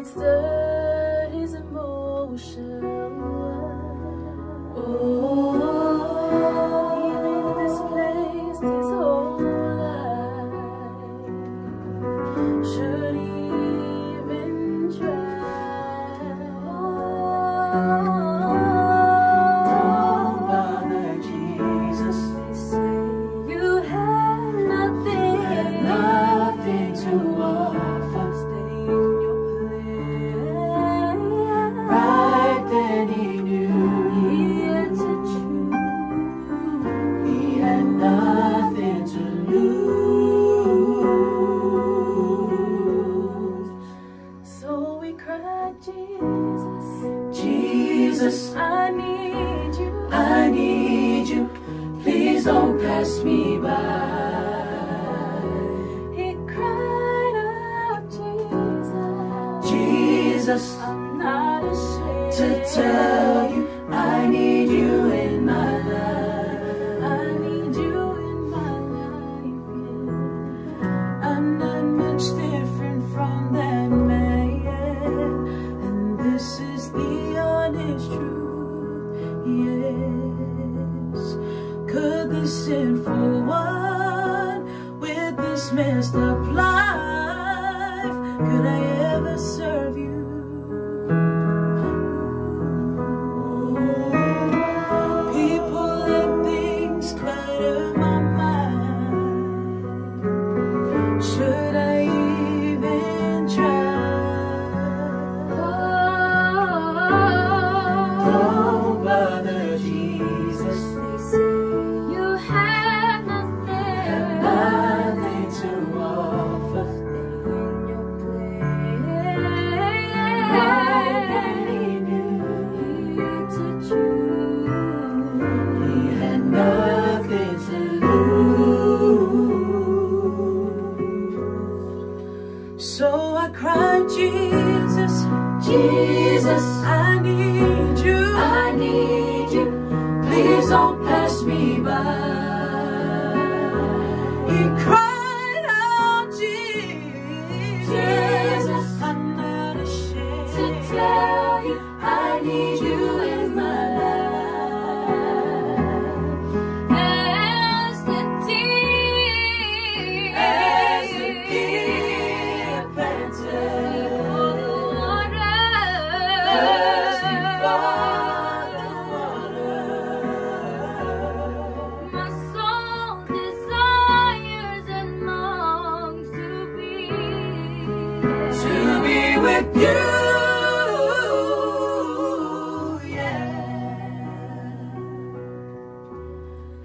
It stirred his emotion. Oh, he been displaced his whole life. Should he even try? Don't bother Jesus. They say you have nothing, Nothing to offer. Stay in your place. Right then he knew He had to choose. he had nothing to lose. So we cried, Jesus, Jesus, I need you. I need you. Please don't pass me by. He cried out, Jesus, Jesus, I'm not ashamed to tell you I need you in my life. I need you in my life. Yeah. I'm not much different from that man, and this is the honest truth. Yes, could this sinful one with this messed up life, could I ever serve you? People and things clutter my mind. Should I even try? Don't bother Jesus. They say you have nothing, Nothing to offer. Stay in your place. Right then he knew He had to choose. he had nothing to lose. So I cried, Jesus, Jesus, I need you. I need you. Please don't pass me by. He cried out, Jesus, Jesus, I'm not ashamed to tell you I need you in my life. As the deer, As the deer panted for the water, thirsty for the water, my soul desires and longs to be to be with you. Yeah.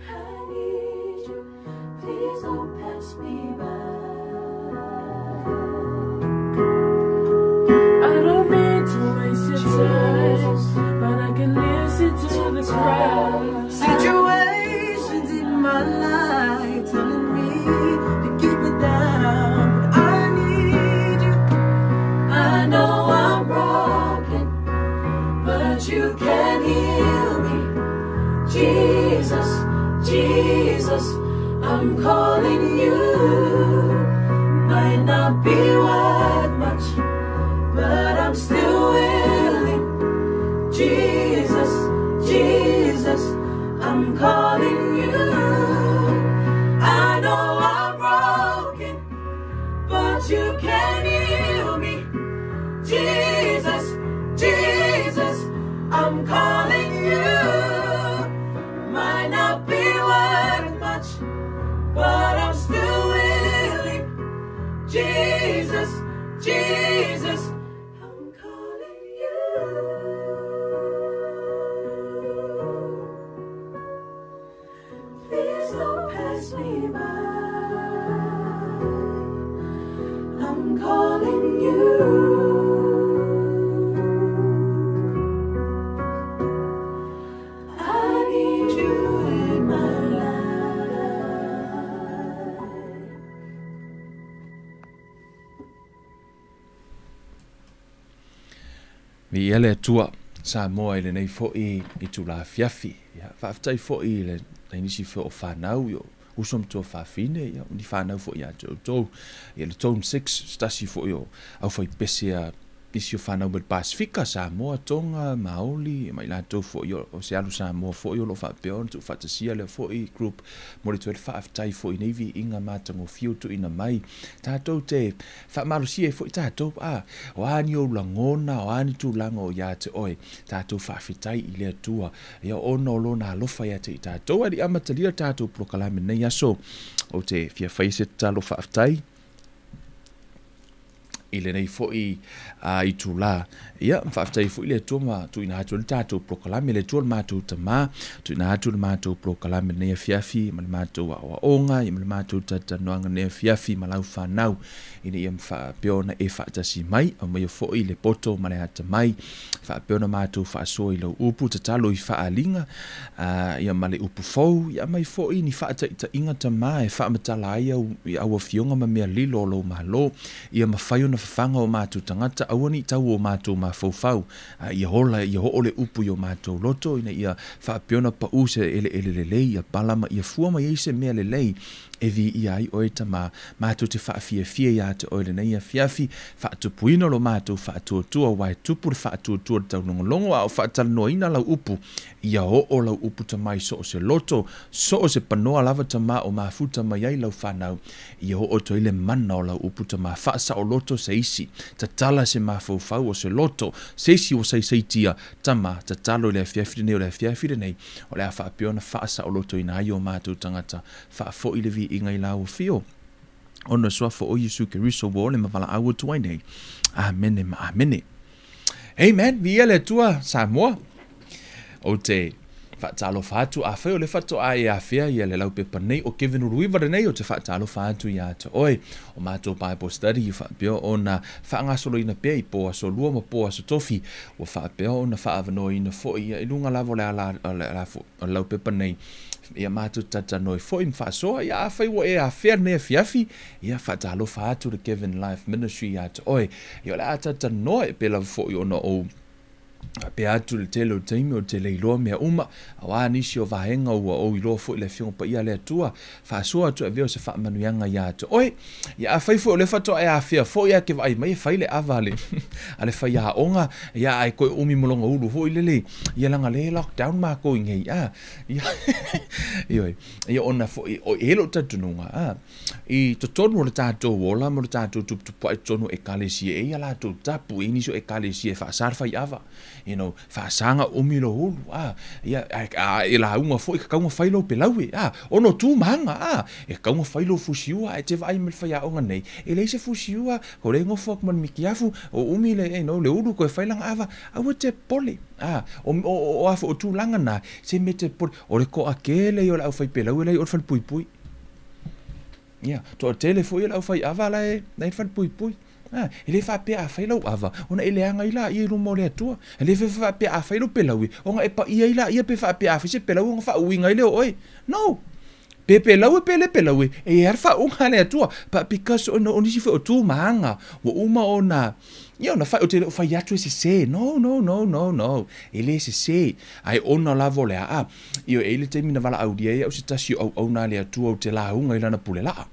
I need you. Please don't pass me by. I don't mean to waste your time, but I can listen to the crowd. Situations in my life telling me to keep it down, but I need you. I know I'm broken, but you can heal me. Jesus, Jesus, I'm calling you. Might not be worth much, but I'm still willing. Jesus, Jesus, I'm calling you. I know I'm broken, but you can heal me. Jesus, Jesus, I'm calling you. Might not be worth much, but I'm still willing. Jesus, Jesus, I'm calling you. Please don't pass me by. I'm calling you. I need you in my life. Viia le Atua Samoa i lenei fo'i itulā afiafi. Ia, faafetai fo'i i le nai nisi foi o fanau i o uso ma tuafafine, ia, o ni fanau fo'i ia te outou. Ia, le Tone 6, se tasi fo'i o aufaipese a nisi o fanau mai le Pasefika, Samoa, Tonga, Maoli, ma i latou foi o se alu Samoa foi o lo o faapea ona tuufaatasia lea foi group. Momoli atu ai le faafetai foi i nei viiga matagofie ua tuuina mai. Tatou te faamalosia ai foi tatou, a, o a ni ou lagona, o a ni tulaga o ia te oe, tatou faafetai i le Atua, ia ona o Lona alofa ia te i tatou. Ae le i amatalia le tatou polokalame i lenei aso, ou te fia faia se tatalo faafetai i lenei foi itula. Ia, ma faafetai foi le Atua ma tuuina atu ai le tatou polokalame, le Atua le matou Tama, tuuina atu le matou polokalame lenei afiafi ma le matou aoaoga, ia ma le matou talatalanoaga lenei afiafi ma lau fanau, ina ia faapea ona e faatasi mai, aumaia foi le poto ma le atamai, faapea ona matou faasoa i lau upu, tatalo i faaaliga, ia ma le upu fou, ia aumai foi ni faataitaiga Tama e faamatala ai au, au afioga ma mea lilo o lou Malo, ia mafai ona fafaga o matou tagata, aua ne i tau o matou mafaufau, a ia ola, ia oo le upu i o matou loto, ina ia faapea ona pau se eleele lelei, ia pala ma ia fua mai ai se mea lelei e viia ai oe Tama. Matou te faafiafia ia te oe lenei afiafi, faatupuina lo matou faatuatua, aua e tupu le faatuatua i le taulogologo, a o faatalanoaina lau upu, ia oo lau upu Tama i so o se loto, so o se panoa lava Tama o mafuta mai ai lau fanau, ia oo atu ai le mana o lau upu Tama, faasaoloto se isi, tatala se mafaufau o se loto, se isi ua saisaitia, Tama, tatalo i le afiafi lenei, o le afiafi lenei, o le a faapea ona faasaolotoina ai o matou tagata, faafoi le viiga i lau afio, ona suafa o Iesu Keriso ua ole ma valaau atu ai nei. Amene ma amene. Amen. Viia le Atua, Samoa. Ou te faatalofa atu, afai o le faatoa e afea ia le laupepa nei o Kevin Uluiva lenei, ou te faatalofa atu ia te oe. O matou Bible study i faapea ona faagasoloina pea i po aso lua ma po aso tofi, ua faapea ona faaavanoaina foi ia i luga lava o le ala, o le ala foi, o le laupepa nei, ia matou talatalanoa ai foi ma faasoa. Ia afai ua e afea lenei afiafi, ia faatalofa atu le Kevin Life Ministry ia te oe. Ia o le a talatalanoa e pei lava foi ona ou faapea atu le tele o taimi ou te le iloa mea uma, auā nisi o vaega ua ou iloa foi le Afioga Paia a le Atua, faasoa atu e avea o se faamanuiaga ia te oe. Ia afai foi o lea faatoa e afea foi ae ke vaai mai e fai le ava a le, a le faiaoga, ia ae toe umi ma lona ulu foi lele, ia leaga lea e lockdown matou i nei, a, ia, ioe, ia ona foi, o, e i ai lou talitonuga, a, i totonu o le tatou ola ma le tatou tuputupua'i i totonu o Ekalesia, e i ai a latou tapu, e i ai nisi o Ekalesia e faasa le faiava, you know, faasa na umi lou ulu, a, ia, a, a e lauga foi, e tatau ona fai lou pelaue, a, ona o tu ma aga, a, e tatau ona fai lou fusiua, ae te vaai mai le faiaoga nei, e leai se fusiua, o lea e nofo atu ma le mitiafu, o umi le, you know, le ulu toe fai lana ava, aua e te popole, a, o, o, o, a foi, o tulaga na, se mea e te popole, o le toatele ia o le aufai-pelaue la e i o le falepuipui. Ia, toatele foi o le aufai ava la e la e i le falepuipui. A, e le faapea a fai lau ava, ona e leaga ai laia i luma o le Atua. E le faapea a fai lou pelaue, ona e paia ai laia, pe faapea a fai se pelaue ona faauiga ai lea o oe. No! Pe pelaue pe le pelaue, e i ai lava le faauuga a le Atua. But because o, o nisi foi o tu ma aga, ua uma ona, ia ona fai, ou te le o fai atu e sese. No, no, no, no, no. E le sese. Ae ona lava o le aa. Ioe, e i ai le taimi na valaaulia ai au se tasi o auauna a le Atua ou te lauga i lana pule laa.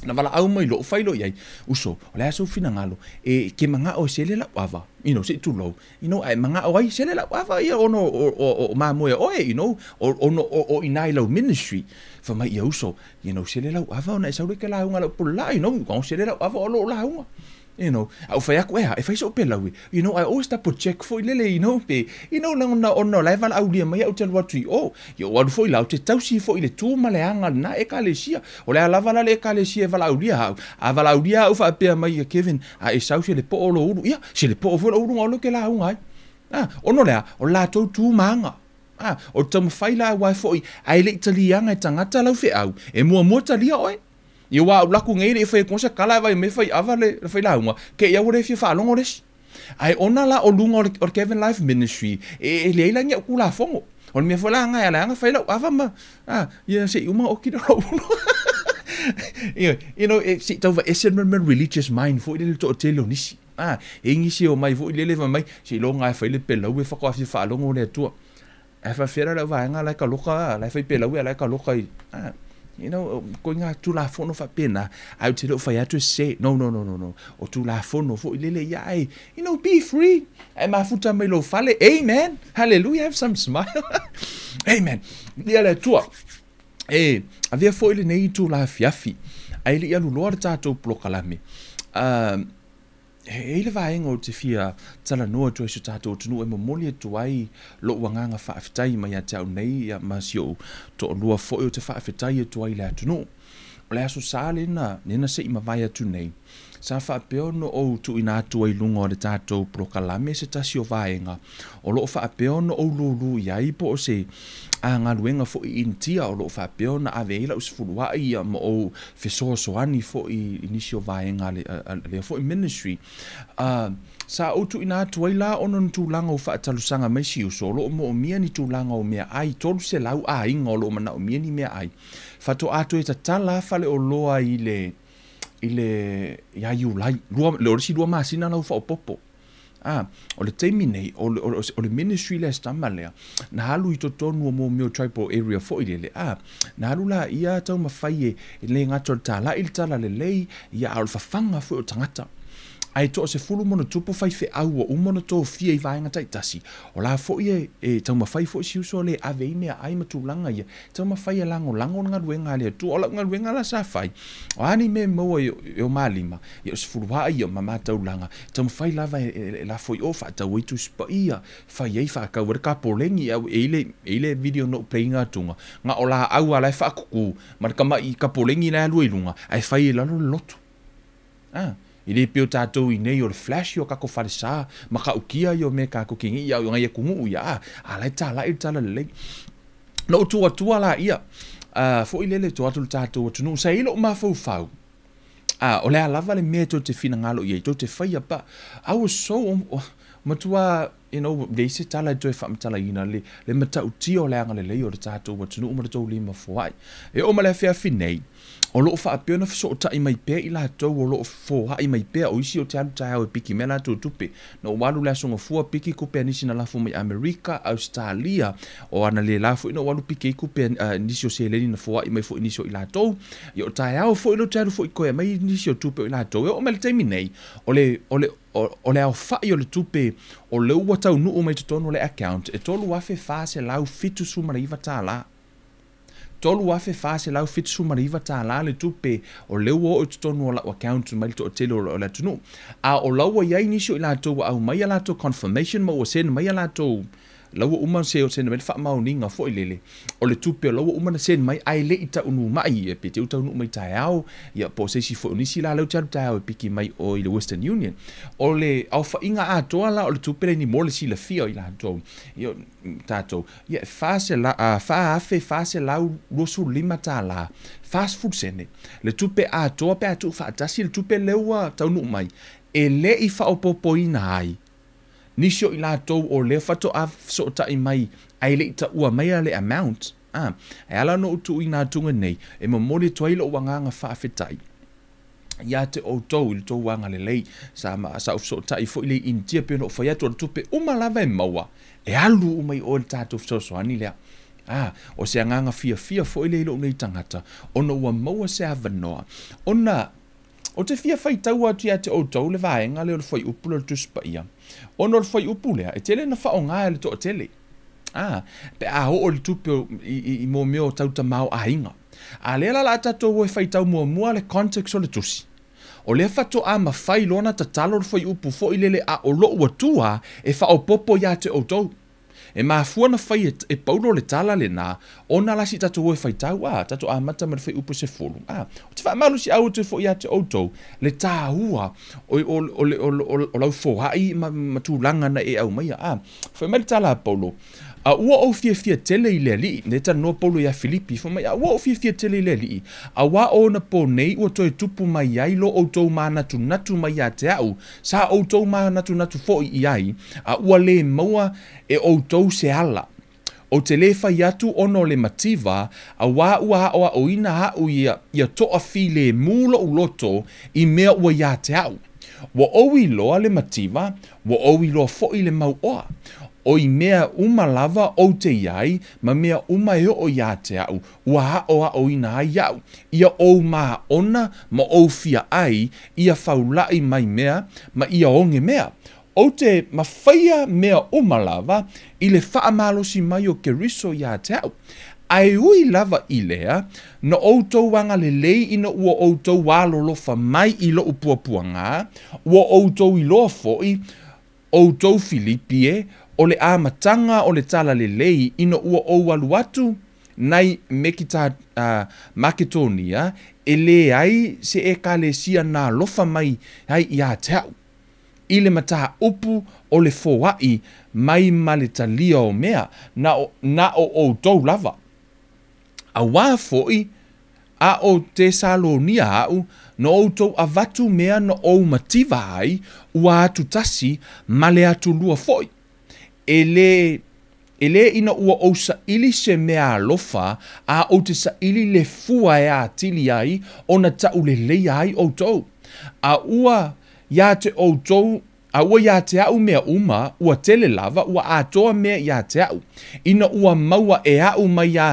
Na valaau mai loʻu fai loa i ai, Uso, o le a sou finagalo, e ke manao e sele lau ava, you know, se i tulou, you know, a e manao ai, sele lau ava ia ona o, o, o, o mamoe oe, you know, o, ona o, o inā i lau ministry. Fai mai ia uso, you know, sele lau ava ona e sau loa i ke lauga a lau pule laa, you know, sele lau ava o lou lauga. You know, a ou fai atu, ea, e fai soʻu pelaue, you know, I always double check foi lele, you know, pe, you know, ona, ona o la e valaaulia mai au ou te alu atu i o. Ia ou alu foi la, ou te tausi foi i le tu ma le aga o lena Ekalesia. O le a lava la le Ekalesia e valaaulia au, a valaaulia au faapea mai ia Kevin, a e sau se le poo lou ulu, ia, se le poo foi lou ulu ona o lea ou te lauga ai. A, ona o le a? O le latou tu ma aga. A, o le taumafai la aua e foi, ae le i taliaga e tagata lau feau, e muamua talia oe. Ia ua au laku nei le i fai atu se kala e vai mai fai ava le fai lauga, ke ia ua le fia faalogo le isi. Ae ona la o luga o le, o le Kevin Life Ministry, e, e leai la ni au kulafono. O le mea foi la aga e ala ai ona fai lau ava ma, a, ia se i uma oki lou ulu. Ia, you know, e, se i tau vaese le mea religious mind foi lele toatele o nisi. A, e i nisi e omai foi lele fai mai, se i loga e fai le pelau e faatoa fia faalogo le Atua. Ae faafefea la lau vaega la e kaloka, la e fai pelau a la e kaloka i, a. You know, ko ngā tulafono faapena, ai ou te le o fai atu e sese. No, no, no, no, no. O tulafono foi lele ia ai, you know, be free. Ae mafuta mai lou fale. Amen. Hallelujah. Have some smile. Amen. Ia le Atua. E, avea foi lenei itula afiafi, ae le i alu loa le tatou polokalame. E i ai le vaega ou te fia talanoa atu ai i si o tatou atunuu e momoli atu ai lou agaga faafetai mai ia te au nei ma si ou toalua foi ou te faafetai atu ai i le atunuu. O le Aso Sa lena, lena se i mavae atu nei, sa faapea ona ou tuuina atu ai i luga o le tatou polokalame se tasi o vaega o lo o faapea ona ou lūlū i ai po o se galuega foi i Initia o lo o faapea ona ave ai lau sefuluai ia ma ou fesoasoani foi i nisi o vaega a lea foi ministry. Sa ou tuuina atu ai la ona o ni tulaga ua faatalosaga mai si uso o lo o moomia ni tulaga o meaai, 300 aiga o lo o manaomia ni meaai. Faatoa toe tatala faleoloa i le i le ia Iulai, lua, o le isi 2 masina la ua faaopoopo. O le taimi nei, o le, o le ministry lea si tama lea, na alu i totonu o mō mea o tribal area foi lele, na alu la ia taumafai e le gata o le talai le tala lelei, ia a o le fafaga foi o tagata. Ae toa-10 ma ona tupu faifeau ua uma ona tofia i vaega taitasi, o la foi e taumafai foi si uso le ave ai meaai ma tulaga ia, taumafai e lagolago le galuega a le Atua. O lau galuega la sa fai, o a ni mea e maua i o ma lima, ia o sefuluai ia ma mataulaga, taumafai lava e lafo i o faatau ai Tusi Paia, fai ai faatau ai le kapoleni, e i le video na ou play ina atuga, na o laau lava la e faakuku ma le tama'i kapoleni la e alu ai i luga, ae fai i lalo le lotu. E le pei o tatou i nei o le flash o kako falesa ma kaukia ia o mea kākou ke nei ia o ngai atunuu ia a la e talai le tala lelei. Na ou tu atua la ia, foi lele tu atu le tatou atunuu, sa i ai lou mafaufau. O le a lava le mea tou te finagalo i ai, tou te faia pa. I was so, matua, you know, leai se tala e toe faamatalaina le matautia o le agalelei o le tatou atunuu ma le tou lima foai. E oo ma le afiafi nei, o loo faapea ona fesootai mai pea i latou o loo foai mai pea, o isi o te alu taeao e piki mai a latou tupe. Na ou alu le aso Gafua piki tupe a nisi na lafo mai Amerika, Australia, o ana le la foi na ou alu piki ai tupe a nisi o seleni na foai mai foi nisi o i latou. Ia o taeao foi lea ou te alu foi toe aumai nisi o tupe o i latou. E oo mai le taimi nei, o le aofai o le tupe o lea ua taunuu mai totonu o le account e $3,479. $3,479 le tupe o lea ua oo i totonu o lau account mai le toatele o le atunuu. A o la ua i ai nisi o i latou ua aumai a latou confirmation ma ua send mai a latou la ua uma se send mai le faamaoniga foi lele o le tupe o la ua uma na send mai ae le i taunuu mai, pe te u taunuu mai taeao ia po o se isi foi o nisi la lea ou te alu taeao e piki mai o i le Western Union. O le aofaiga atoa la o le tupe lenei mo le silafia o i latou ia tatou ia e $4,425.40 le tupe atoa pe a tuufaatasi le tupe lea ua taunuu mai e le i faaopoopoina ai nisi o i latou o lea faatoa fesootai mai ae le i taua mai le amount. E ala ona ou tuuina atuga nei e momoli atu ai lou agaga faafetai ia te outou i le tou agalelei. Sa ou fesootai foi le i Initia pei ona ou fai atu o le tupe uma lava e maua e alu uma i o i le tatou fesoasoani lea. O se agaga fiafia foi lea i lou nei tagata ona ua maua se avanoa ona ou te fia faitau atu ia te outou le vaega lea o le fuaiupu lea o le Tusi Paia, ona o le fuaiupu lea e tele na faaaoga e le toatele pe a oo le tupe i mō mea o tau tamaoaiga. A lea la a tatou o e faitau muamua le context o le tusi, o lea faatoa mafai loa ona tatalo le fuaiupu foi lele a o lou Atua e faaopoopo ia te outou. E mafua na fai e Paulo le tala lena ona la si tatou o e faitau tatou amata ma le fuaiupu 10. O te faamalosiau atu foi ia te outou le tāua o lau foai ma tulaga na e aumaia. Fai mai le tala a Paulo, a ua ou fiafia tele i le Alii, le talanoa Paulo ia Filipi, fai mai, a ua ou fiafia tele i le Alii, auā o ona po nei ua toe tupu mai ai lo outou manatunatu mai ia te au, sa outou manatunatu foi i ai, a ua le maua e outou se ala. Ou te lē fai atu ona o le mativa, auā ua aoaoina au ia toafilemu lou loto i mea ua ia te au. Ua ou iloa le mativa, ua ou iloa foi le mauoa. O i mea uma lava ou te i ai, ma mea uma e oo iā te a'u, ua aʻoaʻoina ai iaʻu, ia ou māʻona ma ou fia ʻai, ia faulaʻi mai mea, ma ia oge mea. Ou te mafaia mea uma lava i le faamalosi mai o Keriso iā te a'u. Ae ui lava i lea, na outou agalelei ina ua outou alolofa mai i loʻu puapuagā, ua outou iloa foʻi, outou Filipi e, o le amataga o le Talalelei ina ua ou alu atu nai Mekita, Maketonia, e leai se ʻekalesia na alofa mai ai iā te a'u, i le mataupu o le foaʻi mai ma le talia o mea, na o, na o outou lava. Auā foʻi, a o Tesalonia aʻu, na outou avatu mea na ou mativa ai, ua atu tasi ma le atu lua foʻi. E lē, e lē ina ua ou saʻili se mea alofa, a ou te saʻili le fua e atili ai ona taʻuleleia ai ʻoutou. A ua iā te ʻoutou, a ua iā te aʻu mea uma, ua tele lava, ua atoa mea iā te aʻu. Ina ua maua e aʻu mai iā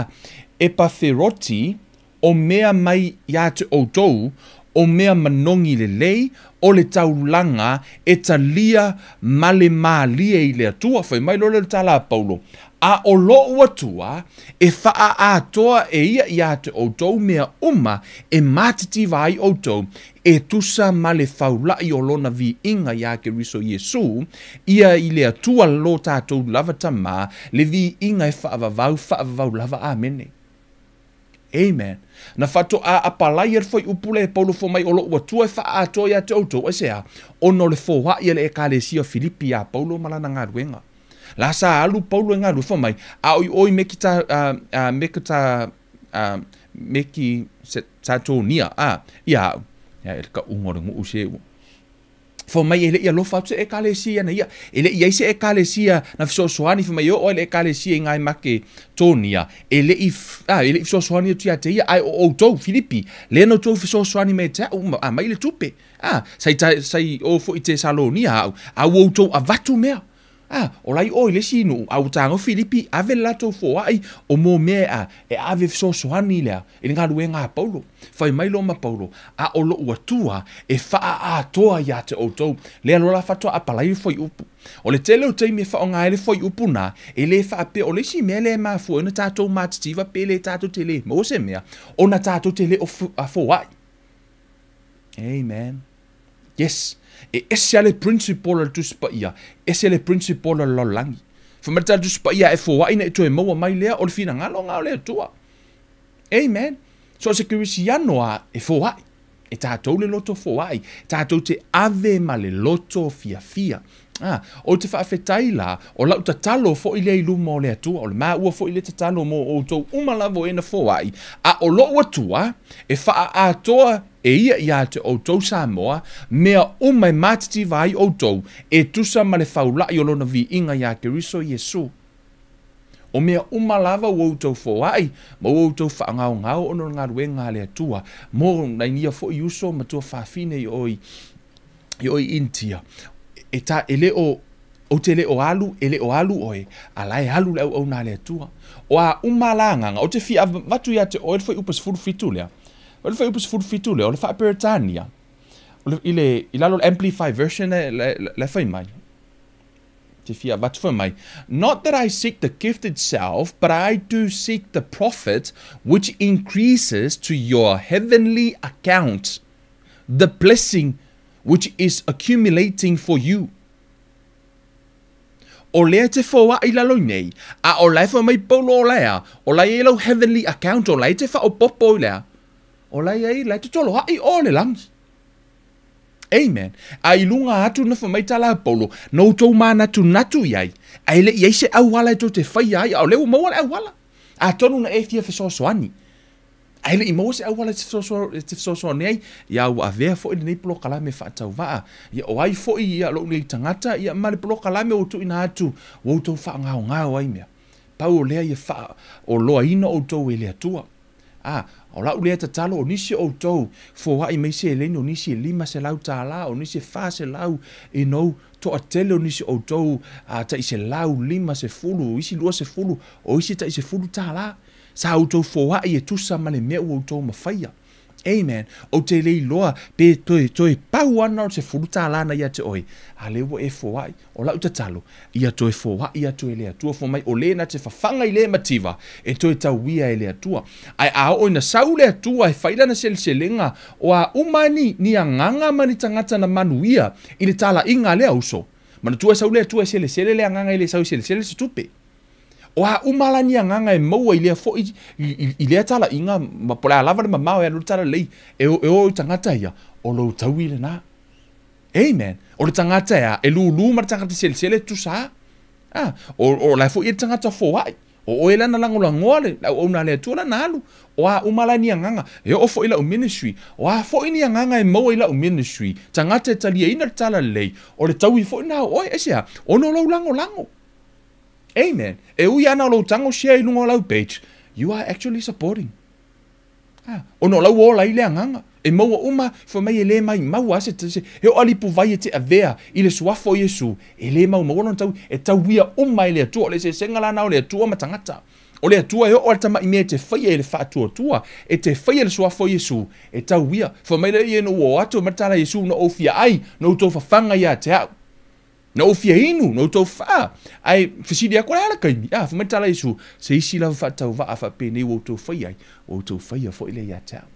Epaferoti o mea mai iā te ʻoutou, o mea manogi lelei, o le taulaga e talia ma le mālie i le Atua. Fai mai loa lea o le tala a Paulo, A ʻo loʻu Atua e faaatoa e ia iā te ʻoutou mea uma e matitiva ai ʻoutou, e tusa ma le faulaʻi o lona viiga iā Keriso Iesū, ia i le Atua lo tātou lava Tamā, le viiga e faavavau, faavavau lava. Āmene. Amen. Na faatoʻā apalai e le fuaiupu lea e Paulo fai mai o loʻu Atua e faaatoa iā te ʻoutou, aisea? Ona o le foaʻi a le ʻekalesia o Filipi iā Paulo ma lana galuega. La sa alu Paulo e galue fai mai, a o i ʻoe me ki ta, me ka ta, me ki Satonia, a, ia aʻu. Ia e le kaʻuga o le nuʻu se ua. Fai mai e leʻi alofa atu se ʻekalesia iana ia. E leʻi ai se ʻekalesia na fesoasoani fai mai e oo ai le ʻekalesia i ngai Maketonia. E leʻi, a, e leʻi fesoasoani atu iā te ia, ae o ʻoutou, Filipi, lea na outou fesoasoani mai te aʻu, a mai le tupe. A, sai, sai o foʻi Tesalonia aʻu, a ua outou avatu mea. A, o la i ʻoe i le isi nuʻu, a ua tago Filipi, ave le latou foaʻi o mo mea a e ave fesoasoani lea i le galuega a Paulo. Fai mai loa ma Paulo, A ʻo loʻu Atua e faaatoa iā te ʻoutou, lea loa la faatoa apalai le fuaiupu. O le tele o taimi e faaaoga ai le fuaiupu na, e lē faapea o le isi mea lea e mafua ai ona tatou matitiva pe lē tatou te lē maua se mea, ona tatou te lē o foaʻi. Amen. Yes. E ese a le principle o le Tusi Paia, ese le principle o le lalolagi. Fai mai le tala Tusi Paia e foai na i toe maua mai lea o le finagalo nga o le Atua. Amen. So o se Kerisiano a e foai. E tātou le loto foai. Tātou te ave ma le loto fiafia. Ah, ou te faafetai la, o lau tatalo foʻi lea i luma o le Atua, o le maua foʻi lea tatalo mo outou uma lava o e na foai, a o loʻu Atua e faaatoa e ia iā te ʻoutou Samoa, mea uma e matitiva ai ʻoutou, e tusa ma le faulaʻi o lona viiga iā Keriso Iesū. O mea uma lava ua outou foaʻi, ma ua outou faagaogao ona o le galuega a le Atua, mo nai ia foʻi uso ma tuafafine i ʻoi, i ʻoi Initia, e ta, e le o, ou te le o alu, e le o alu ʻoe, a la e alu le auauna a le Atua. O a uma la agaga, ou te fia avatu iā te ʻoe le fuaiupu 17 lea, O le fuaiupu 17 lea, o le Faa-Peretania, o le, i le, i lalo o le Amplified Version le, le, le fai mai, te fia avatu fai mai, Not that I seek the gift itself, but I do seek the profit which increases to your heavenly account, the blessing which is accumulating for you. O lea te foaʻi lalo i nei, a o la e fai mai Paulo o lea, o la i ai lau heavenly account, o la e te faaopopo i lea, o la i ai, la e te toloaʻi o le lagi. Amen. A i luga atu na fai mai tala a Paulo, na outou mānatunatu i ai, a e le i ai se auala e tou te faia ai, a o lea ua maua le auala. Atonu na e fia fesoasoani. A e le i maua se auala e te fesoasoani ai, ia ua avea foʻi lenei polokalame faatauvaa. Ia o ai foʻi ia loʻu nei tagata, ia ma le polokalame ua tuuina atu, ua outou faagaogao ai mea. Pau o lea ia faaoloaina outou e le Atua. O la'u lea tatalo, o nisi o outou foa'i mai seleni, o nisi e $500, o nisi e 400, you know, to'atele o nisi o outou ta'i 150, o isi 20, o isi ta'i $10. Sa outou foa'i e tusa ma le mea ua outou mafaia. Amen. Ou te le iloa pe toe pau ana o le $10 na ia te oe, a lea ua e foa'i. O la'u tatalo, ia toe foa'i atu e le Atua. Fai mai, o lē na te fafaga i lē mativa, e toe tauia e le Atua. Ae a oo ina sau le Atua e fai lana seleselega, o a uma ni agaga ma ni tagata na manuia i le tala'iga a lea uso. Manatua e sau le Atua e selesele le agaga, e lē sau e selesele se tupe. O a uma la ni agaga e maua i lea fo'i i lea tala'iga, ma po o le a lava le mamao e alu le talalelei e o i tagata ia, o lou taui lenā. Amen. O le tagata e a, e lūlū ma le tagata selesele e tusa a. O la e fo'i e le tagata foa'i. O oe lana lagolagoa le auauna a le Atua lana alu. O a uma la ni agaga, e oo fo'i i la'u ministry. O a fo'i ni agaga e maua i la'u ministry, tagata e taliaina le talalelei, o le taui fo'i na o oe, aisea, ona o lou lagolago. Amen. E ui ana o lou tago share i luga o lau page, you are actually supporting. Ona o lau ola i le agaga. E maua uma, fai mai e lē maimau a se he oo alipuvai e te avea i le suafa o Iesu, e lē maumauā lona taui, e tauia uma e le Atua. O le eseesega lana o le Atua ma tagata. O le Atua e oo a le tama'i mea e te faia i le faatuatua, e te faia i le suafa o Iesu, e tauia. Fai mai lea ina ua o atu ma le tala a Iesu, na ou fia ai, na outou fafaga iā te a'u. Na ou fia inu, na outou faa. Ae fesili aku, o le a le taimi? Fai mai le tala a Iesu, se isi lava faatauva'a faapenei ua outou faia ai, ua outou faia fo'i lea iā te a'u.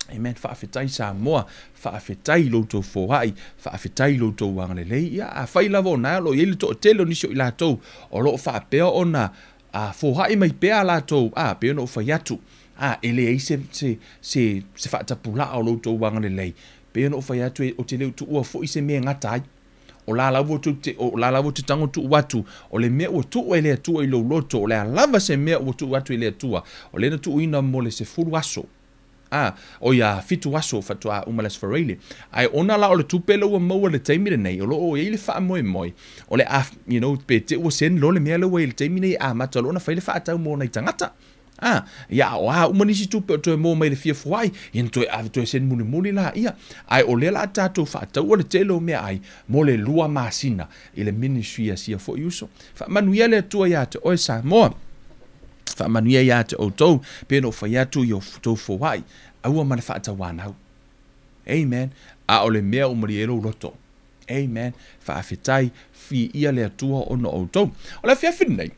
Amen. Faafetai Samoa, faafetai i lo outou foa'i, faafetai i lo outou agalelei. Ia, afai lava o na o lo o i ai le to'atele o nisi o i latou o lo o faapea ona foa'i mai pea a latou, pei ona ou fai atu, e leai se faatapula'a o lo outou agalelei. Pei ona ou fai atu, ou te le tuua fo'i se mea e gata ai. O la lava o la lava te tago tuu atu, o le mea ua tuu e le Atua i lou loto, o le a lava se mea ua tuu atu e le Atua, o lea na tuuina mo le 10 aso. O ia 7 aso faatoa uma le Aso Faraile. Ae ona la o le tupe lea ua maua i le taimi lenei, o lo o i ai le faamoemoe, o le a, you know, pe te ua send loa le mea lea ua i ai i le taimi nei e amata loa ona fai le faatau mo nai tagata. Ia o a uma nisi tupe o toe maua mai i le fia foai, ia na toe ave toe send mulimuli laia. Ae o lea la a tatou faataua le tele o meaai mo le 2 masina i le ministry a sia fo'i uso. Faamanuia le Atua iā te oe Samoa. Faamanuia iā te outou, pe ona ou fai atu i o outou foai, aua ma le faatauanau. Amen. A o le mea ua malie ai lou loto. Amen. Faafetai, fiia le Atua ona o outou. O le afiafi lenei,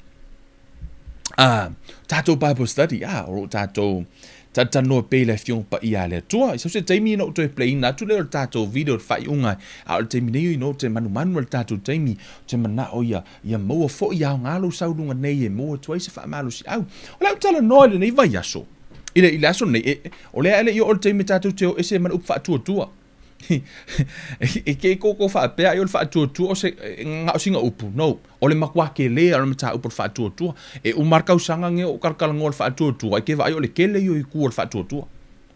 tatou Bible study, o lo o tatou talatalanoa pea i le Afioga Paia a le Atua. I so se taimi ona ou toe play-ina atu lea o le tatou video i le faaiuga, a o le taimi nei, ou te manumanu i le tatou taimi, ou te mana'o ia, ia maua fo'i aoga lou sau i luga nei e maua atu ai se faamalosi'au. O le a ou talanoa i lenei vaiaso, i le aso lenei, o lea e le i oo le taimi tatou te o ese ma le upu faatuatua. E ke koko faapea ai o le faatuatua o se gaosiga upu. No, o le matua kelē o le mataupu o le faatuatua. E uma le tausaga nei o talatalanoa le faatuatua, e ke vaai o le tele ia o itu o le faatuatua.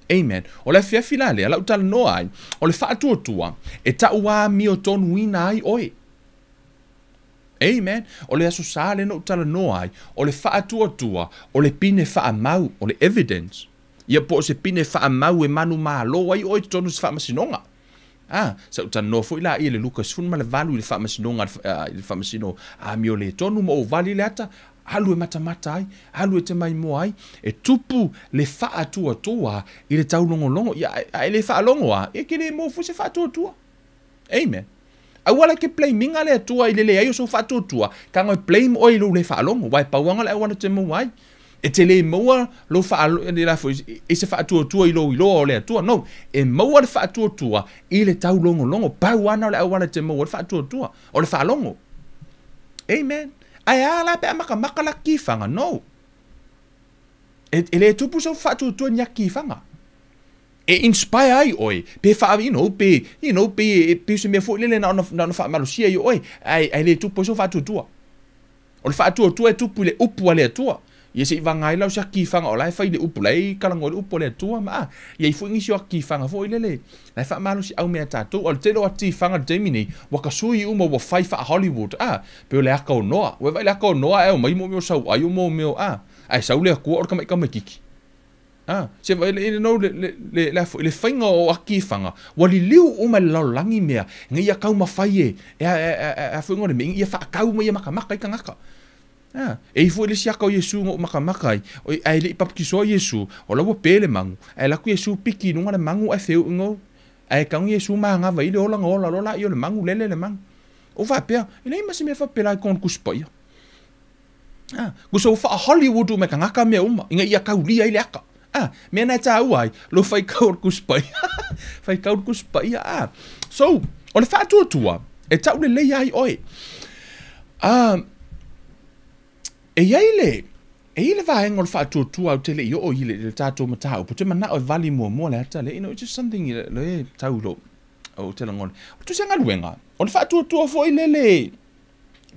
Amen. O le afiafi la lea, lau talanoa ai, o le faatuatua e ta'uāmiotonuina ai oe. Amen. O le Aso Sa lea na ou talanoa ai, o le faatuatua, o le pine faamau, o le evidence. Ia po o se pine faamau e manumalo ai oe i totonu o se faamasinoga. Sa ou talanoa foi laia i le Luka 18 i le faamasinoga, i le faamasino amio le tonu ma ou vali le ata, alu e matamata ai, alu e te maimoa ai, e tupu le faatuatua i le taulogologo. Ia, a e le faalogo a, e ke le maua foi se faatuatua. Amen. Aua la e te blame ina le Atua i le leai o sou faatuatua, tago e blame oe i lou le faalogo, aua e pau lava le auala e te maua ai. E te le maua lou i se faatuatua i lou iloa o le Atua. No, e maua le faatuatua i le taulogologo. Pau lava na o le auala e te maua ai le faatuatua, o le faalogo. Amen. Ae a la pe a matamata la tifaga? No. E le tupu sou faatuatua i ni ata tifaga. E inspire ai oe, pe faa, you know, pe, you know, pe se mea foi lele na ona faamalosia i oe, ae le tupu ai sou faatuatua. O le faatuatua e tupu i le upu a le Atua. Ia se'i vaga ai la o se atifaga o la e fai le upu, la e talanoa i le upu a le Atua ma a. Ia i foi nisi o atifaga foi lele, la e faamalosi'au mea a tatou. O le tele o atifaga i le taimi nei, ua tasui uma ua fai faa-Hollywood, pei o le ata o Noa. Ua e vaai i le ata o Noa ae omai mo mea o sau'ai o mo mea o, ae sau le Atua o le tama'i tamaititi. Ah, se vai le no le le le le faiga o aki fanga ua liliu uma i le lalolagi mea ina ia taumafai e e a foiga o le mea ina ia faatau ma ia makamaka ai tagata. Ah, e ifo i le siaka o Iesu na ou makamaka ai, ae le i papatisoa Iesu, o la ua pe le magu, ae alu atu Iesu piki i luga le magu ae feu ino, ae tago Iesu magava i le ola na ola loa laia o le magu, lele le magu. Ou faapea, e leai ma se mea faapela i totonu o le Tusi Paia. Ah, tusa ua faa-Hollywood uma e tagata mea uma, ina ia taulia ai le ata. Ah, mea na e tāua ai, lo faitau o le Tusi Paia. Faitau le Tusi Paia, ah. So, o le faatuatua, e taulelei ai oe. Ah, e i ai le, e i ai le vaega o le faatuatua ou te le i oo i le, le tatou mataupu, ou te manao e vali muamua le ata lea, you know, it's just something le e tau i lou, ou te lagona. O le tusi galuega, o le faatuatua foi lele,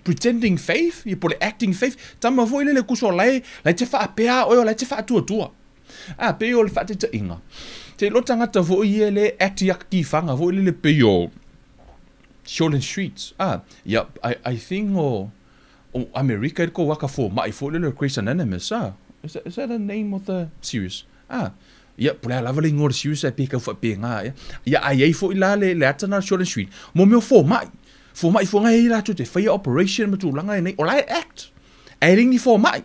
pretending faith, ia po o le acting faith, tama foi lele kuso lae, lae te faapea oe o lae te faatuatua. Ah, pei o le faataitaiga. Te iloa tagata foi ia le act i aka tifaga foi lele pei o Shortland Street. Ah, ia, I think o Amerika i le kou aka fomai foi lele o Grey's Anonymous. Ah, is that the name of the series? Ah, ia, po o le a lava le igoa o le series ae pe tau faapena ea. Ia, a i ai foi la le ata lena o Shortland Street, mo mea o fomai. Fomai foi e i ai latou te faia operation ma tulaga lenei, o la e act. Ae le ni fomai.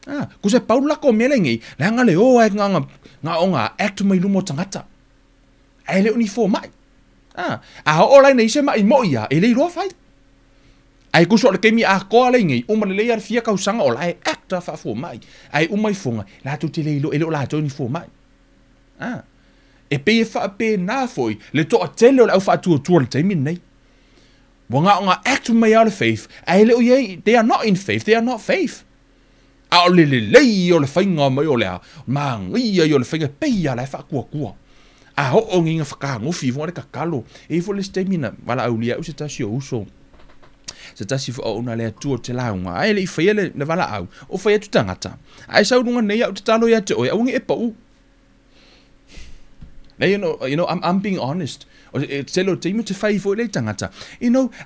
Ah, kusa e pau le lako o mea lenei, leaga le o ai nga nga o nga act mai luma o tagata. Ae le o ni fomai. Ah, a oo la ina i se mai moi ia, e le iloa fai. Ae kusa o le taimi atoa lenei, uma lelei a le fia tausaga o la e act a faafomai. Ae uma ifoga, latou te le iloa, e le o latou ni fomai. Ah, e pei e faapena foi le toatele o le au faatuatua i le taimi lenei. Ua na o nga act mai a o le faith, ae le o i ai, they are not in faith, they are not faith. A o le lelei o le faiga mai o le a, magaia ia o le faiga pei a la e faatuatua. A oo ni na whakagofi fo le tatalo. E ifo le isi taimi na valaaulia au se tasi o uso. Se tasi fo au na le Atua o te lauga. Ae le i faia le valaau. O fai atu tagata. Ae sau luga nei au tatalo ia te oe, aua ne i e pau. Now, you know, I'm being honest. O e tele o taimi te fai foi le tagata.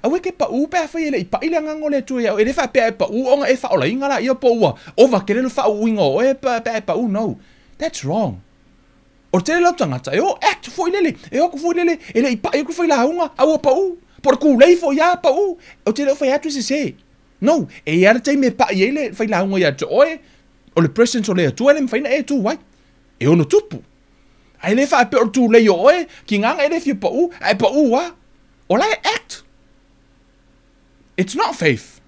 Aua ke pau pe a fai e le i pai le agaga o le Atua ia e le faapea e pau ona e faaolaina la ia po ua ova kele le faauuina o oe pe a e pau. No. That's wrong. O tele lau tagata, e o act foi lele, e o atu foi lele, e le i pai aku fai lauga, a ua pau. Po le kulei foi ia pau. O te le o fai atu se se. No, e ia le taimi e pai ai le fai lauga ia te oe, o le presence o le Atua e le mafai ona e tu ai. E ono tupu. Ae le faapea o le tulei o oe, ki nganga e le fia pau, ae pau a. O la e act. It's not faith.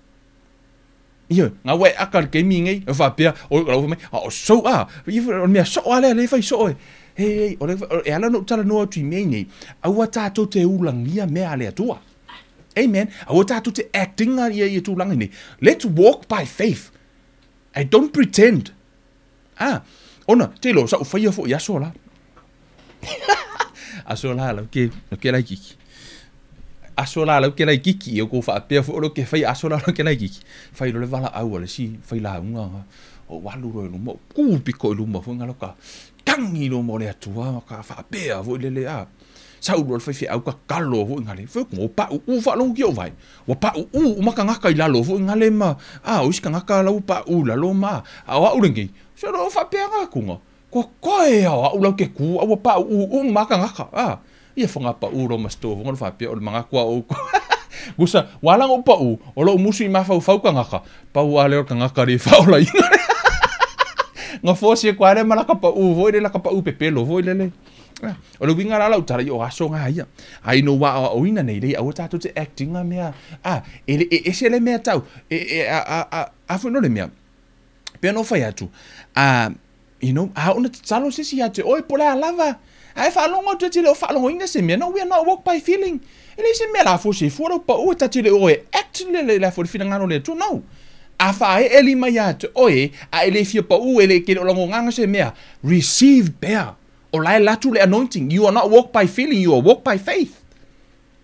Ia, ngā wai aka le keimi nei, e whapea, o lau mai, a o so a, o le mea so a lea, le fai so e. Hei, hei, o le, e ala no tala noa atu i mea nei, aua tātou te ulagia mea a le Atua. Amen. Aua tātou te acting a ia ia tūlanga nei. Let's walk by faith. And don't pretend. Ah, ona, te lo, sa u whaia fo i aso la. Aso la lau ke, lau ke lai kiki. Aso la lau ke lai kiki, o ko whaapea fo lau ke whai aso la lau ke lai kiki. Whai lo le vala au a le si, whai la unga nga. O walu ro i luma, ku piko i luma fo nga ka tangi luma o le Atua, ka whaapea fo i lele a. Sa ulu le whai au ka kalo fo i ngale. Fo ngo pa u u wha longu ki o vai. Wa pa u u umaka ngaka i lalo fo i ngale ma. A, o isi ka ngaka lau pa u lalo ma. A o au lengi. So lo whaapea ngā kunga. Ko koe au au lau ke ku, au pa u u maka ngaka. A, ia whanga pa u ro ma sto, whanga whapea o le mga kua o. Gusa, wala ngo pa u, o lo musu i mawhau whau ka ngaka. Pa u a leo ka ngaka re whaola inga. Nga fōsi e kwa re malaka pa u, voi le laka pa u pepelo, voi le le. O le winga la lau tara i o aso ngā ia. Ai no wa o ina nei lei, aua tātou te acting a mea. A, e, e, e se le mea tau, e, e, a, a, a, a fo no le mea. Pea no whai atu. A, a ona tatalo se si ia te oe po le a lava. A e whaalongo atu e te le o whaalongo ina se mea. No, we are not walk by feeling. E le se mea la fo se fua lau pa ue tati le oe act le le la fo le finangano le Atua. No. A wha e eli mai ia te oe, a e le fia pa u e le ke le o lango nganga se mea. Receive pea. O la e latu le anointing. You are not walk by feeling, you are walk by faith.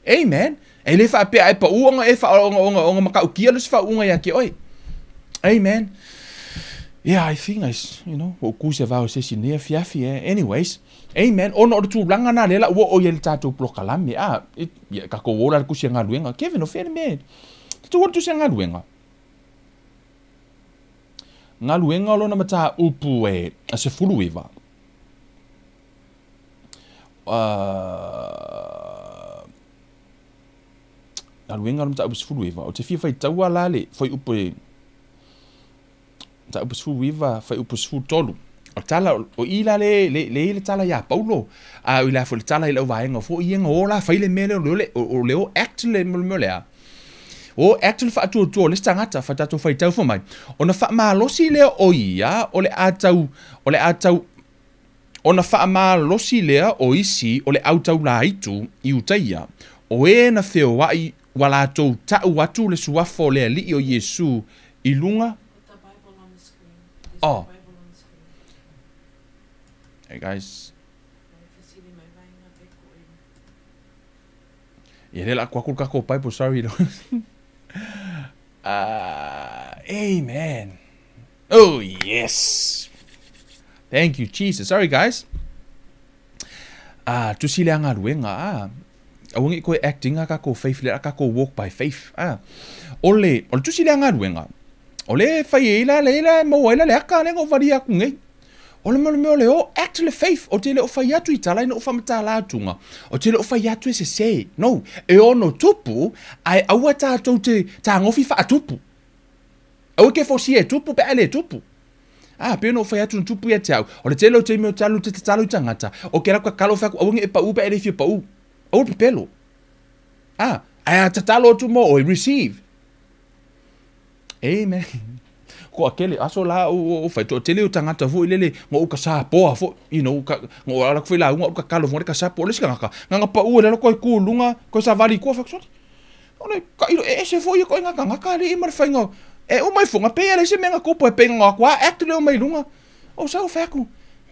Amen. E le whaapea e pa u onga e wha onga onga onga makaukia le se whaunga ia ke oe. Amen. Yeah, I think I, o ku se vao se si nea fiafi, eh. Anyways, amen. Ona o le tūlanga nā lela, ua o ia le tātou polokalame. Ah, ia, ka ko ola le kusi a ngā Kevin, o whea me. Te tū ora tusi a ngā luenga. Galuega o lona mataupu e 19. Galuega o le mataupu 19. Ou te fia faitaua la le fuaiupu e mataupu 19, fuaiupu 13. O tala o i la le le le le tala ia Paulo a o la fo le tala i lau vaega fo ia ngo la fai le mea le o le o act le mo le a o act le faatuatua o le tagata fa tatou faitau fo mai ona faamalosi lea o ia o le atau o le atau ona faamalosi lea o isi o le autaulaitu i Utaia o e na feoai ua latou ta'u atu le suafa o le Alii o Iesu i luga. Put the Bible on the screen. Is Oh. the Bible on the screen? Hey guys. Mai fesili mai vaega pe ko e. Ia le la kwa ka ko Bible, sorry. Amen. Oh yes. Thank you Jesus. Sorry guys. Tusi le galuega a. Aua ko acting a ka ko faith le ka ko walk by faith. O le tusi le galuega. O le fai e la le la mo ai la le aka le ngo vari aku ngai. O le mea o le o act le faith o te le o fai atu i tala ina o whamatala atunga. O te le o fai atu e se se. No, e ono tupu, ai aua tātou te tā ngofi whaatupu. Aua ke fosi e tupu pe ale tupu. Pe no fai atu tupu ia te au. O le tele o te mea o te alu te tatalo i tangata. O ke raka kalo whaku aua nge e pau pe ale whia pau. Aua pepelo. Ai a tatalo atu mo o e receive. Amen. Ko akele aso la o fai to tele o tangata fo ilele ngo ka sa poa fo you know ka ngo ala ko la ngo ka kalo fo ka sa po le sika ka nganga pa u le ko ku lunga ko sa vali ko fa so o le ka ilo e se fo ko nga nga ka le i mar fa ngo e o mai fonga pe le se menga ko po pe ngo kwa act le o mai lunga o sa o fa ku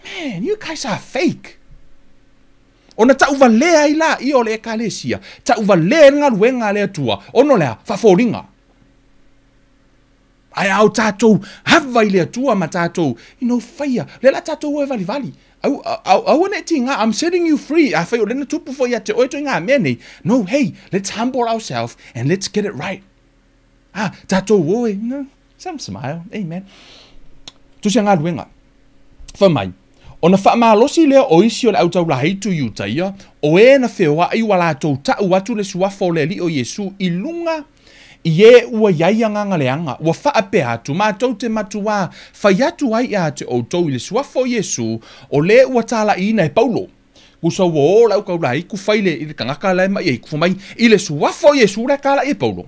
man you guys are fake. Ona tau valea i la i o le ekalesia tau valea ngaluenga le atua ono lea fafolinga. Ai au tātou, hava i le atua ma tātou, you know, whaia, le la tātou e vali vali. Au, au, au ane tinga, I'm setting you free. A whai o lena tupu fo ia te oe to ngā mea nei. No, hey, let's humble ourselves and let's get it right. Tātou oe, you know, some smile, amen. Tusi ngā luenga. Wha mai, ona whaamalosi lea o isi o le autaulaheitu i Utaia, o e na wheoa i wa lātou ta'u atu le suafa o le Alii o Iesu i lunga i e ua iai anganga leanga, ua whaapea atu, mātou te matua, whai atu ai ia te outou i le suafa o Iesu, o le ua tāla ina e Paulo. Kusa ua o lau kaulai, ku whai le i le kangaka lai mai e ku mai, i le suafa o Iesu le kāla i e Paulo.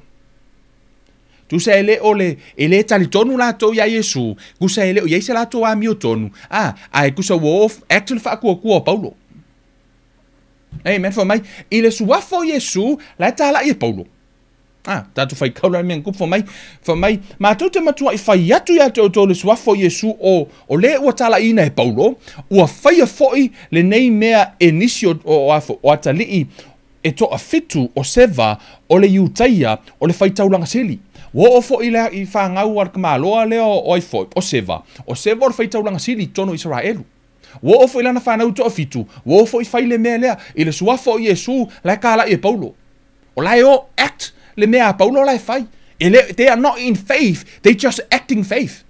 Tusa ele o le, ele tali tonu lātou ia Iesu, kusa ele o ieise lātou a mio tonu, ai kusa ua o actually whaakua kua o Paulo. Amen, wha mai, i le suafa o Iesu, lai tāla i e Paulo. Tātou whai kaura mea kupu wha mai, mātou te matua i whai atu ia te outou le suafa o Iesu o le ua tala ina e Paulo, ua whaia foi le nei mea e nisi o atalii e toa fitu o seva o le Iutaia o le whaitaulanga seli. Ua o foi lea i whangau ar kamaloa lea o ai foi, o seva. O seva o le whaitaulanga seli tono Israelu. Ua o foi lana whanau toa fitu, ua o foi whai le mea lea i le suafa o Iesu lai kāla i e Paulo. O lai o act le mea a Paulo lai whai. They are not in faith, they just acting faith.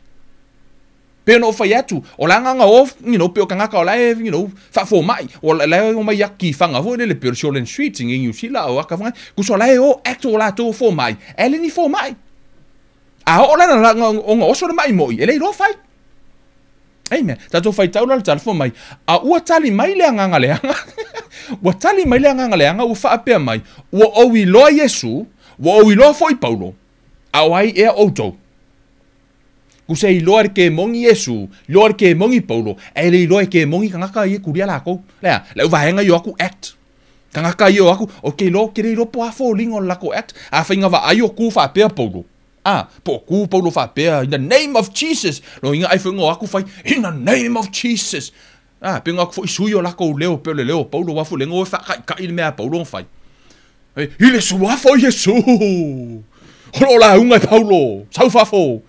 Pe no whai atu, o la nganga o, you know, pe o kangaka o lai, you know, whaafo mai, o lai o mai aki whanga fo, le pe o Shoreland Street, ngi New Zealand, o aka whanga, kuso lai o act o la tō fo mai, ele ni fo mai. A o la na o nga oso le mai moi, ele i roa whai. Amen. Tātou whai taula le tala fo mai, a ua tali mai le anganga leanga, ua tali mai le anganga leanga, ua whaapea mai, ua o i loa Iesu, ua o i loa foi Paulo, a o ai ea outou. Kusa i loa ke mongi Iesu, loa ke mongi Paulo, e le i loa ke mongi kangaka i e kuria lākou. Lea, le uvahenga i o aku act. Kangaka i o aku, o ke loa, ke le iloa po a fōlinga o lako act, a whainga wa ai o ku whaapea Paulo. Po ku Paulo whaapea, in the name of Jesus. Lo inga ai whainga o aku whai, in the name of Jesus. Penga aku fo isui o lako leo, pe o le leo Paulo wafu lengo e whakai kai le mea Paulo whai. I le suafa o Iesu. Holo la unga e Paulo. Sau fafo.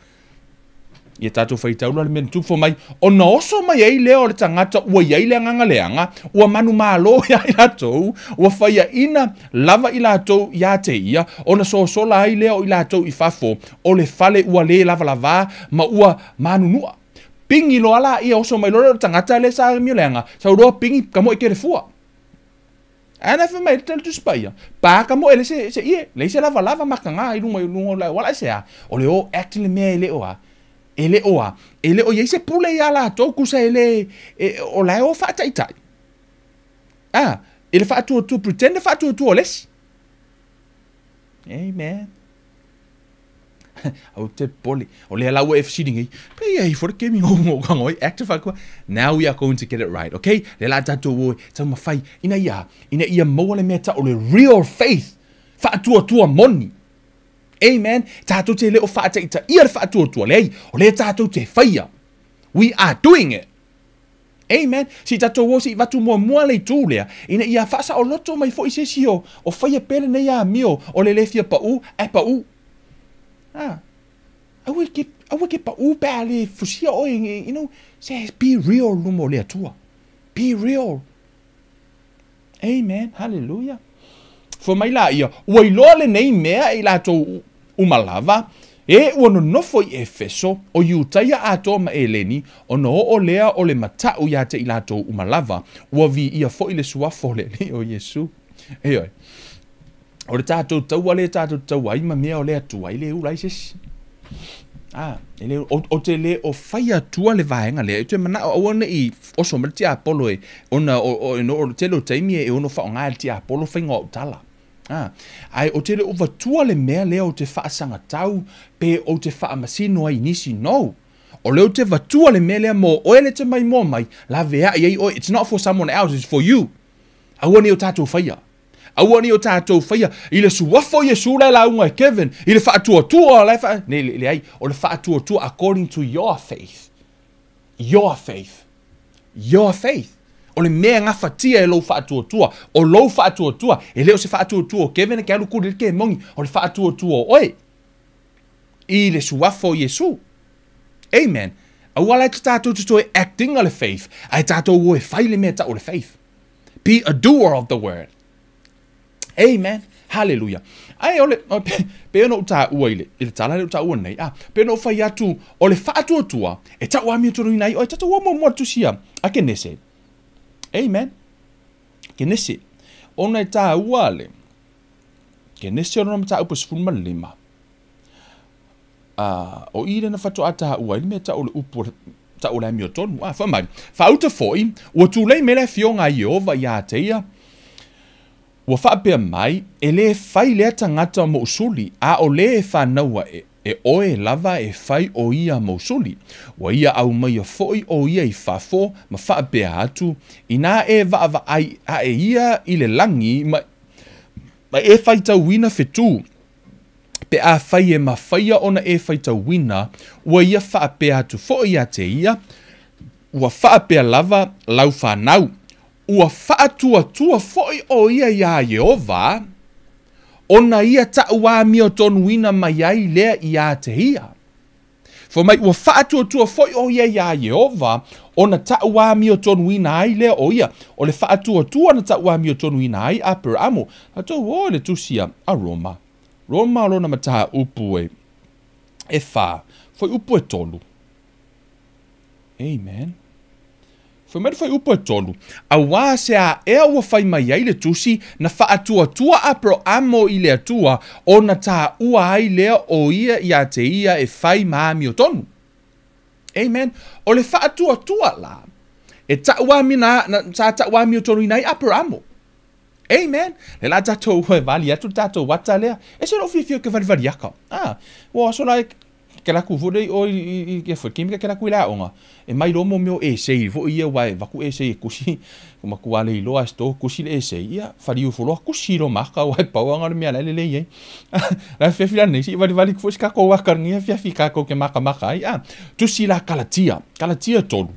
Ia tatou faitau la le mea na tupu mai, ona oso mai ai lea o le tagata ua i ai le agaga leaga, ua manumalo iā i latou, ua faiaina lava i latou iā te ia, ona sosola ai lea o i latou i fafo o le fale ua lē lavalavā ma ua manunua. Pigi loa laia, oso mai loa lea o le tagata lea sa amio leaga, sau loa pigi ka moe kelefua. Ana fai mai le Tusi Paia, pa ka moe le se se ie, leai se lavalava makaga i luga i luga o le auala, aisea? O le o act le mea e le o a, e le o a, e le o i ai se pule iā latou, tusa e le, e, o la e o faataitai. A, i le faatuatua, pretend le faatuatua o le isi. Amen. Aua te popole. O lea la ua e fesili nei, pe ia ifo le kemi ngo ngo ngo ai active fa Now we are going to get it right, okay? Le la tatou o taumafai ina ia ina ia maua le mea ta o le real faith. Faatuatua moni. Amen. Tatou te le o faataitaia le faatuatua. Leai, o lea tatou te faia. We are doing it. Amen. Se i tatou o se i avatu muamua le itu lea, ina ia faasaoloto mai foi se isi o, o faia pea lenei amio o le le fia pau, ae pau. Ah. Aua e ke, aua e ke pau pe a le fusia oe, you know, se be real luma o le Atua. Be real. Amen. Hallelujah. Fai mai laia, ua iloa lenei mea e i latou uma lava, e ua nonofo i Efeso, o Iutaia atoa ma Eleni, ona oo lea o le mataʻu iā te i latou uma lava, ua viia foi le suafa o le Alii o Iesu. Ioe. O le tatou taua lea tatou te taua ai ma mea o le Atua, e le ula ai se isi. A, e le, o, o te le o fai atua le vaega lea, e toe manao aua ne i oso mai le tiapolo e, ona o, o, o, o le tele o taimi e ono faaaoga e le tiapolo faiga o au tala. A, ae ou te le o vatua le mea lea ou te faasagatau pe ou te faamasino ai i nisi, no. O lea ou te vatua le mea lea mo oe le te maimoa mai, laveai ai oe, it's not for someone else, it's for you. Aua ne i o tatou faia. Aua ne i o tatou faia i le suafa o Iesu la e lauga e Kevin, i le faatuatua la e faa... Ne, leai, o le faatuatua according to your faith. Your faith. Your faith. O le mea e gafatia e lou faatuatua. O lou faatuatua, e le o se faatuatua o Kevin e ke alu kuli le kemogi, o le faatuatua o oe i le suafa o Iesu. Amen. Aua la e te tatou te toe acting a le faith, ae tatou o e fai le mea tau o le faith. Be a doer of the word. Amen. Hallelujah. Ae o le, pe, pe ona ou taua i le, i le tala lea ou taua nei, a, pe ona ou fai atu, o le faatuatua, e tau amiotonuina ai oe, tatou o muamua le tusi a, a Kenese. Amen. Kenese. Ona e taua le, Kenese o lona mataupu e 15. A, o i lea na faatoa taua ai le mea tau o le upu tau o le amiotonu. A, fai mai, Faauta foi, ua tulei mai le afioga a Ieova iā te ia, ua faapea mai, E lē fai lea tagata mou suli, a o lē e fanau aʻe, e oe lava e fai o ia mou suli. Ua ia aumaia foi o ia i fafo, ma faapea atu, Inā e vaavaai aʻe ia i le lagi, ma, ma e faitauina fetū, Pe afai e mafaia ona e faitauina, ua ia faapea atu foi ia te ia, Ua faapea lava lau fanau, ua faatuatua foi o ia iā Ieova, ona ia taʻuamiotonuina mai ai lea iā te ia. Fai mai, ua faatuatua foi o ia iā Ieova, ona taʻuamiotonuina ai lea o ia. O le faatuatua na taʻuamiotonuina ai Aperamo. Tatou o i le tusi a Roma. Roma o lona mataupu e, e fa, fuaiupu e tolu. Amen. Fai mai le fuaiupu e tolu, Auā se a ea ua fai mai ai le tusi, na faatuatua Aperamo i le Atua, ona taua ai lea o ia iā te ia e fai ma amiotonu. Amen. O le faatuatua la, e taʻuamina, na, sa taʻuamiotonuina ai Aperamo. Amen. Le la tatou e vali atu le tatou ata lea. E se lou fiafia ke valivali aka. Ah, ua aso la e ke laku foi lea i o i i foi kimi ke laku i le aoga. E mai loa mo mea o essay foi ia aua e avatu essay e kusi ko matua le iloa e store kusi le essay ia faliu ifo loa kusi loa ma aka aua e pau lava na o le mea la e lelei ai. La afiafi la nei se i valivali atu foi se tatou aka i lenei afiafi tatou te makamaka ai. Ah, tusi la Kalatia, Kalatia 3.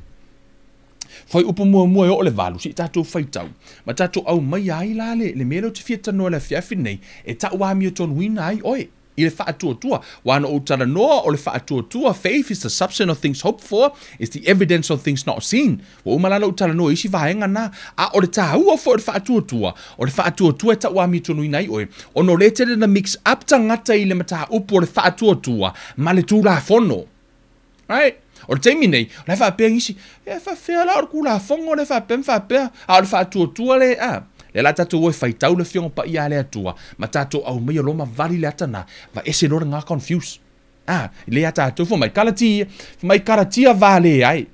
Fuaiupu muamua e oo le valu, se i tatou faitau, ma tatou aumaia ai la le, le mea lea ou te fia talanoa i le afiafi lenei, e tauamiotonuina ai oe. i le faatuatua. Aua na ou talanoa o le faatuatua, faith is the substance of things hoped for, is the evidence of things not seen. Ua uma la ona ou talanoa i isi vaega na. A o le taua foi o le faatuatua, o le faatuatua e tau amiotonuina ai oe, ona o lea e tele na mix up tagata i le mataupu o le faatuatua ma le Tulafono. Right? O le taimi nei, o la e faapea nisi, e faafefea la o le Tulafono lea faapea ma faapea, a o le faatuatua le, a, lea la tatou o e faitau le Afioga Paia a le Atua, ma tatou aumaia loa ma vali le ata na, va ese loa lena confuse. A, lea ia tatou, fai mai, Kalatia, fai mai Kalatia vale ai.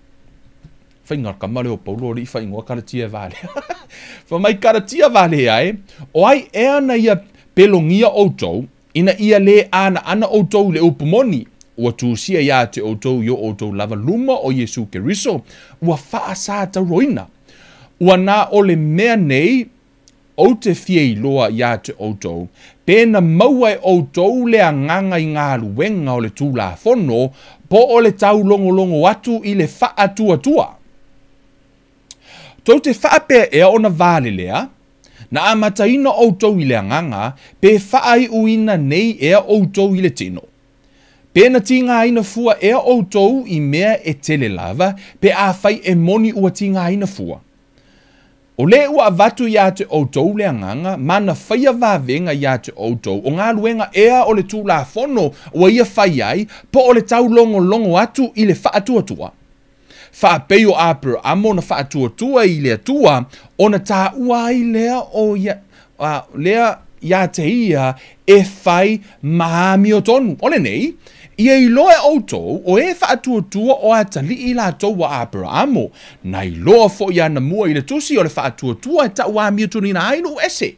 Faiga o le kama lea o Paulo alii faaigoa Kalatia e vale. Fai mai Kalatia vale ai, o ai ea na ia pelogia outou, ina ia lē anaana outou i le upu moni, ua tusia iā te outou i o outou lava luma o Iesu Keriso, ua faasatauroina. Ua na o le mea nei, ou te fia iloa iā te outou, pe na maua e outou le agaga i galuega o le Tulafono, po o le taulogologo atu i le faatuatua. Tou te faapea ea ona valelea, na amataina outou i le agaga, pe faaiuina nei ea outou i le tino. Pe na tigaina fua ea outou i mea e tele lava, pe afai e moni ua tigaina fua. O lē ua avatu iā te outou le agaga, ma na faia vavega iā te outou, o galuega ea o le Tulafono ua ia fai ai, po o le taulogologo atu i le faatuatua. Faapei o Aperaamo na faatuatua i le Atua, ona taua ai lea o ia, a, lea iā te ia e fai ma amiotonu. O lenei, ia iloa e outou, o e faatuatua o atalii latou a Aperaamo, na iloa foi anamua i le tusi o le faatuatua e tau amiotonuina ai nuu ese.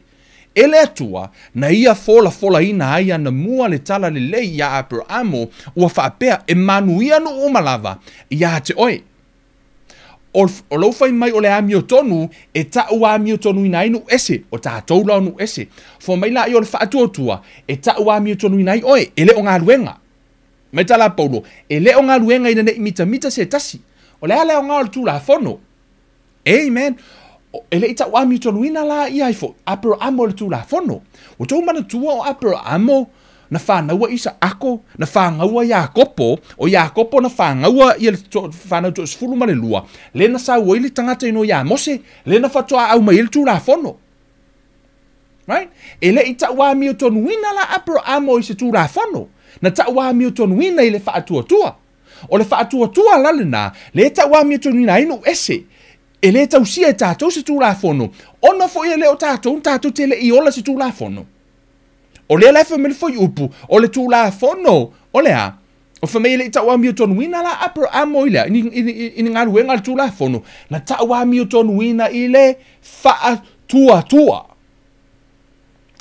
E le Atua, na ia folafolaina ai anamua le tala lelei iā Aperaamo, ua faapea e manuia nuu uma lava iā te oe. O lou fai mai o le amiotonu e tau amiotonuina ai nuu ese, o tatou la o nuu ese. Fai mai laia o le faatuatua e tau amiotonuina ai oe, e le o galuega. Mai tala a Paulo, e le o galuega ina nei mitamita se tasi. O le a le aoga o le Tulafono? Amen. E le i tau amiotonuina la ia ai foi Aperaamo le Tulafono. Ua outou manatua o Aperaamo na fanaua Isaako, na fagaua Iakopo, o Iakopo na fagaua ia le fanau 12, le na sau ai le tagata igoa ia Mose, le na faatoa aumai ai le Tulafono. Right? E le i tau amiotonuina la Aperaamo i se Tulafono, na tau amiotonuina i le faatuatua. O le faatuatua la lena, le tau amiotonuina ai nuu ese. E le tausia e tatou se Tulafono, ona foi e le o tatou, tatou te le i ola se Tulafono. O lea la e fai mai le fuaiupu, o le Tulafono, o le a? O fai mai e le i tau amiotonuina la Aperaamo i le a? I ni galuega a le Tulafono, na tau amiotonuina i le faatuatua.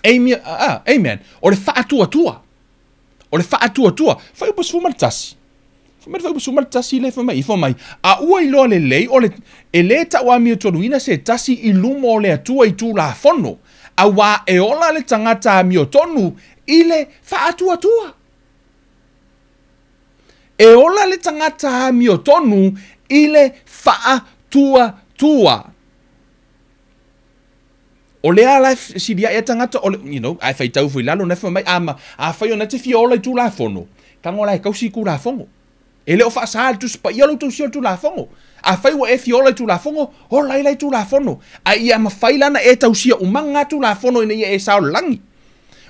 Amen. Amen. O le faatuatua. O le faatuatua. Fuaiupu 11. Fai mai le fuaiupu 11 le fai mai, fai mai, a ua iloa lelei, o le, e lē tau amiotonuina se tasi i luma o le Atua i Tulafono, auā e ola le tagata amiotonu i le faatuatua. E ola le tagata amiotonu i le faatuatua. O lea la e fesiliai ai tagata, o le, you know, ae faitau foi i lalo, na fai mai, a, ma, afai ona e te fia ola i Tulafono, tago la e tausi i Tulafono. E le o faasā e le Tusi Paia lou tausia o le Tulafono. Afai ua e fia ola i Tulafono, ola ai la i Tulafono. A ia mafai la ona e tausia umaga Tulafono ina ia e sao i le lagi.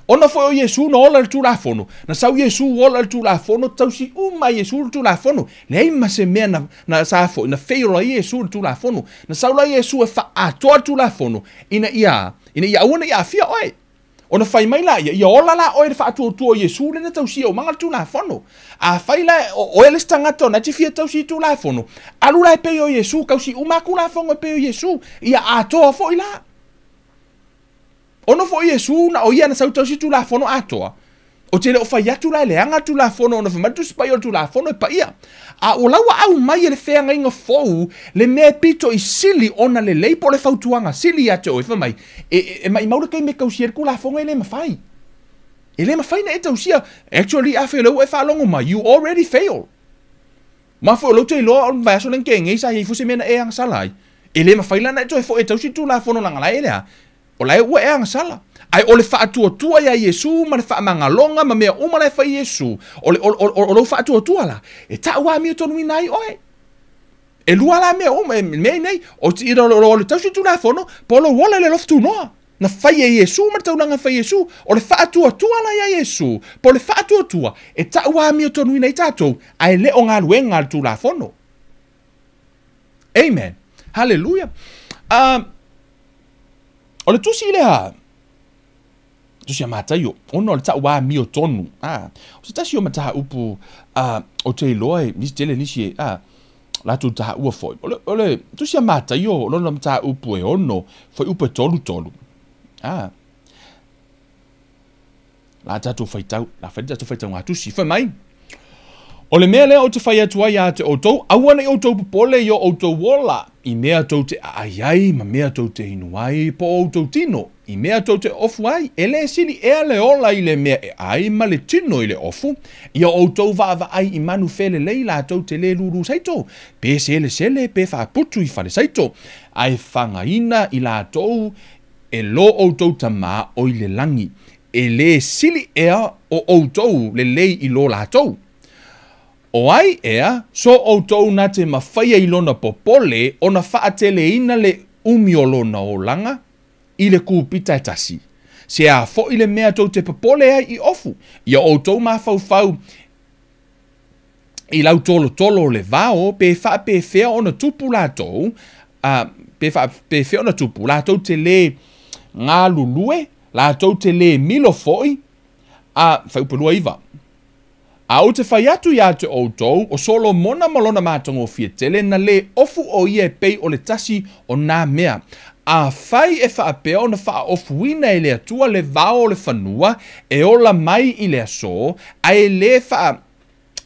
Ona foi o Iesu na ola i le Tulafono, na sau Iesu ola i le Tulafono, tausi uma e Iesu le Tulafono. Leai ma se mea na, na sa foi, na fail ai Iesu i le Tulafono. Na sau la Iesu e faaatoa le Tulafono, ina ia, ina ia aua ne i aafia oe. Ona fai mai laia, ia ola la oe i le faatuatua o Iesu lea na tausia umaga le Tulafono. Afai la o oe le isi tagata o na e te fia tausi i Tulafono, alu la e pei o Iesu, tausi uma a Tulafono e pei o Iesu, ia atoa foi la. Ona foi Iesu na o ia na sau tausi Tulafono atoa. Ou te le o fai atu la e leaga le Tulafono ona fai mai le Tusi Paia o le Tulafono e paia. A ua la ua aumai e le feagaiga fou le mea e pito i sili ona lelei po o le fautuaga sili ia te oe, fai mai, e, e, e maimau le taimi e tausia ai le Tulafono e le mafai. E le mafai ona e tausia. Actually, afai o lea ua e faalogo mai, you already fail. Ma foi o lou te iloa o le vaiaso lea na tea nei sa i ai foi se mea na e agasala ai. E le mafai la ona e toe foi e tausi le Tulafono leaga la e le a, o la e ua e agasala. Ae o le faatuatua iā Iesu ma le faamagaloga ma mea uma la e fai e Iesu, o le, o, o, o lou faatuatua la, e ta'u amiotonuina ai oe. E lua la mea uma, mea nei, o ti ira o le tausi tulafono, po o lou ola i le alofa tunoa. Na fai e Iesu ma le taulaga fai e Iesu, o le faatuatua la iā Iesu, po o le faatuatua, e ta'u amiotonuina ai tatou, ae le o galuega a le tulafono. Amen. Hallelujah. O le tusi lea, tusi a Mataio, ona o le ta'u amiotonu. O se tasi o mataupu o te iloa e nisi tele nisi e latou taua foi. O le tusi a Mataio, o lona mataupu e 6, fuaiupu e 33. La tatou faitau, la fai tatou faitau ngā tusi. Fai mai, o le mea lea o te fai atu ai ia te outou, aua nei outou popole i o outou ola, i mea tou te aai ai, ma mea tou te inu ai, po o outou tino, i mea tou te ofu ai, e lē sili ea le ola i le mea e ai ma le tino i le ofu, ia outou vaavaai i manu felelei latou te lē lūlū saito, pe selesele pe faaputu i fale saito, ae fagaina i latou e lo outou Tamā o i le lagi, e lē sili ea o outou lelei i lo latou. O ai ea, so outou na te mafaia i lona popole, ona faateleina le umi o lona olaga i le kupita e tasi. Se a foi le mea tou te popole ai i ofu, ia outou mafaufau i lau tolotolo o le vao, pe faapefea ona tupu latou, pe faapefea ona tupu, latou te lē galulue, latou te lē milo foi, fuaiupu 29. A ou te fai atu iā te outou, o Solomona ma lona matagofie tele, na lē ofu o ia e pei o le tasi o nā mea. Afai e faapea ona faaofuina e le Atua le vao o le fanua, e ola mai i le aso, ae lē faa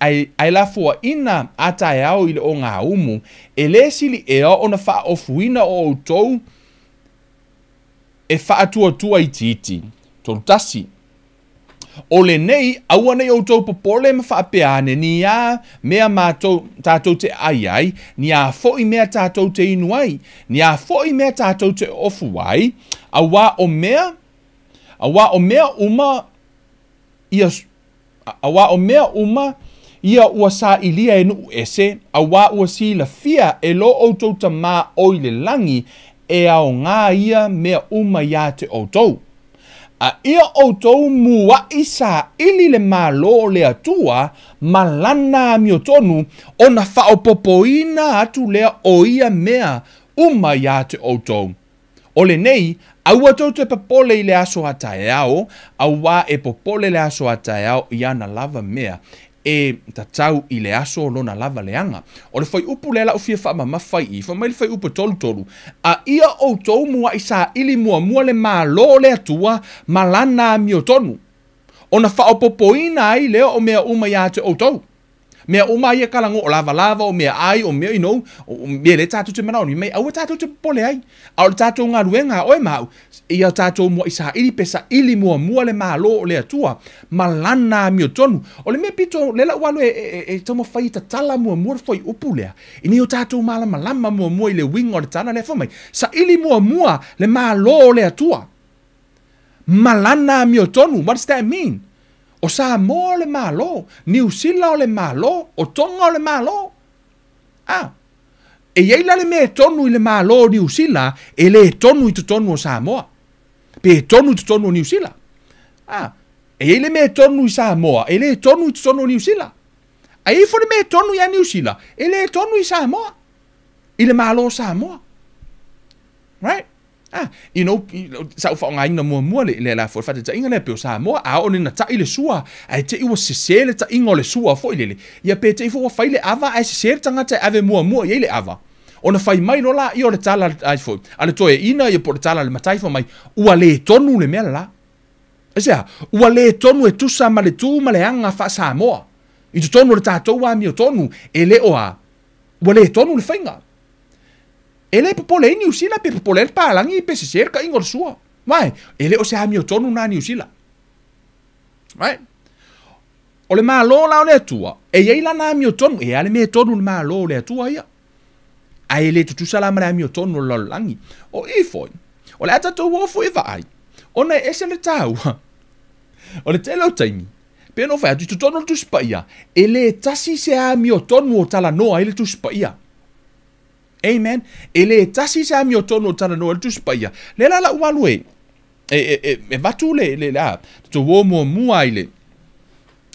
ae lafoaina a taeao i le ogaumu, e lē sili ea ona faaofuina o outou e faatuatua itiiti. 31. O lenei, aua nei outou popole ma faapea ane, ni a mea matou tatou te ai ai, ni a foi mea tatou te inu ai, ni a foi mea tatou te ofu ai, auā o mea uma ia, auā o mea uma ia ua sailia e nuu ese, auā ua silafia e lo outou Tamā o i le lagi, e aogā ia mea uma iā te outou. A ia outou mua'i saili le Malo o le Atua ma lana amiotonu, ona faaopopoina atu lea o ia mea uma iā te outou. O lenei, aua tou te popole i le aso a taeao, auā e popole le aso a taeao i ana lava mea, e tatau i le aso lona lava leaga. O le fuaiupu lea lau fia faamamafa i, fai mai le fuaiupu 33, a ia outou mua'i saili muamua le Malo o le Atua ma lana amiotonu, ona faaopopoina ai lea o mea uma iā te outou. Mea uma ia kalago o lavalava, o mea ai, o mea inou, o mea le tatou te manaomia mai, aua tatou te popole ai. A o le tatou galuega a oe ma au, ia tatou mua'i saili pe saili muamua le Malo o le Atua ma lana amiotonu. O le mea pito, le lau alu e taumafai e tatala muamua le fuaiupu lea, ina ia o tatou malamalama muamua i le uiga o le tala lea fai mai, saili muamua le Malo o le Atua ma lana amiotonu. What does that mean? O Samoa o le Malo, Niu Sila o le Malo, o Tonga o le Malo. E iai la le mea e tonu i le Malo o Niu Sila, e lē tonu i totonu o Samoa. Pe e tonu i totonu o Niu Sila. E iai le mea e tonu i Samoa, e lē tonu i totonu o Niu Sila. A iai foi le mea e tonu ia Niu Sila, e lē tonu i Samoa. I le Malo o Samoa. Right? You know, sa u faaaogaina muamua le la foi faataitaiga lea pe o Samoa, a oo ina ta'i le sua, ae te'i ua sesē le ta'iga o le sua foi lele, ia pe te'i foi ua fai le ava, ae sesē le tagata e ave muamua i ai le ava. Ona fai mai loa laia o le tala ai foi, a le toeaina ia po o le tala a le matai fai mai, ua lē tonu le mea lelā. Aisea, ua lē tonu e tusa ma le tu ma le aga faa-Samoa. I totonu o le tatou amiotonu, e lē o a, ua lē tonu le faiga. E lē popole ai Niu Sila pe popole ai le palagi pe sesē le ta'iga o le sua. Vai, e lē o se amiotonu na Niu Sila. Right? O le Malo la o le Atua, e iai lana amiotonu, e a le mea e tonu le Malo o le Atua ia. Ae le tutusa la ma le amiotonu o le lalolagi. O i foi, o le a tatou o foi e vaai. Ona e ese le tāua. O le tele o taimi, pe no fai atu i totonu o le Tusi Paia, e lē tasi se amiotonu o talanoa ai le Tusi Paia. Amen. E lē tasi se amiotonu o talanoa ai le Tusi Paia. Lea la lau alu e, e, e, e, e vatu le, le, le a, tatou o muamua i le,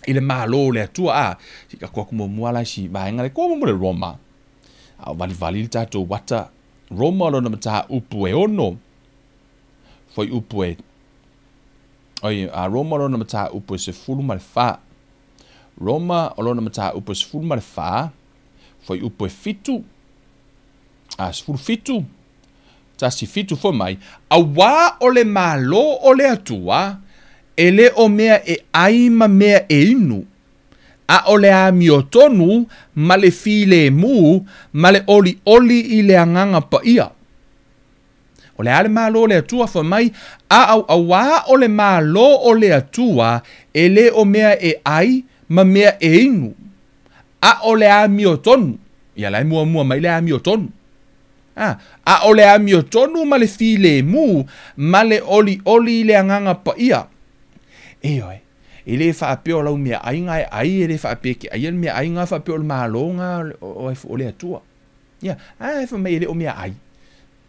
i le Malo o le Atua, a, si ka aku muamua la si vaega le ko mo le Roma. A o valivali le tatou ata Roma lona mataupu e 6. Foi upu e oi a Roma lona mataupu e 14. Roma o lona mataupu e 14, foi upu e 7, a 17, 1 7 foi mai, auā o le Malo o le Atua, e lē o mea e ai ma mea e inu, a o le amiotonu ma le filemu ma le olioli i le Agaga Paia. O le a le Malo o le Atua fai mai, a au auā o le Malo o le Atua e lē o mea e ai ma mea e inu, a o le amiotonu, ia la e muamua mai le amiotonu. A, a o le amiotonu ma le filemu ma le olioli i le Agaga Paia. E oe, e lē faapea o lau meaai e ai, e lē faapea ke ai le meaai ga faapea o le Malo ga o le Atua. Ia, a e fai mai e lē o meaai.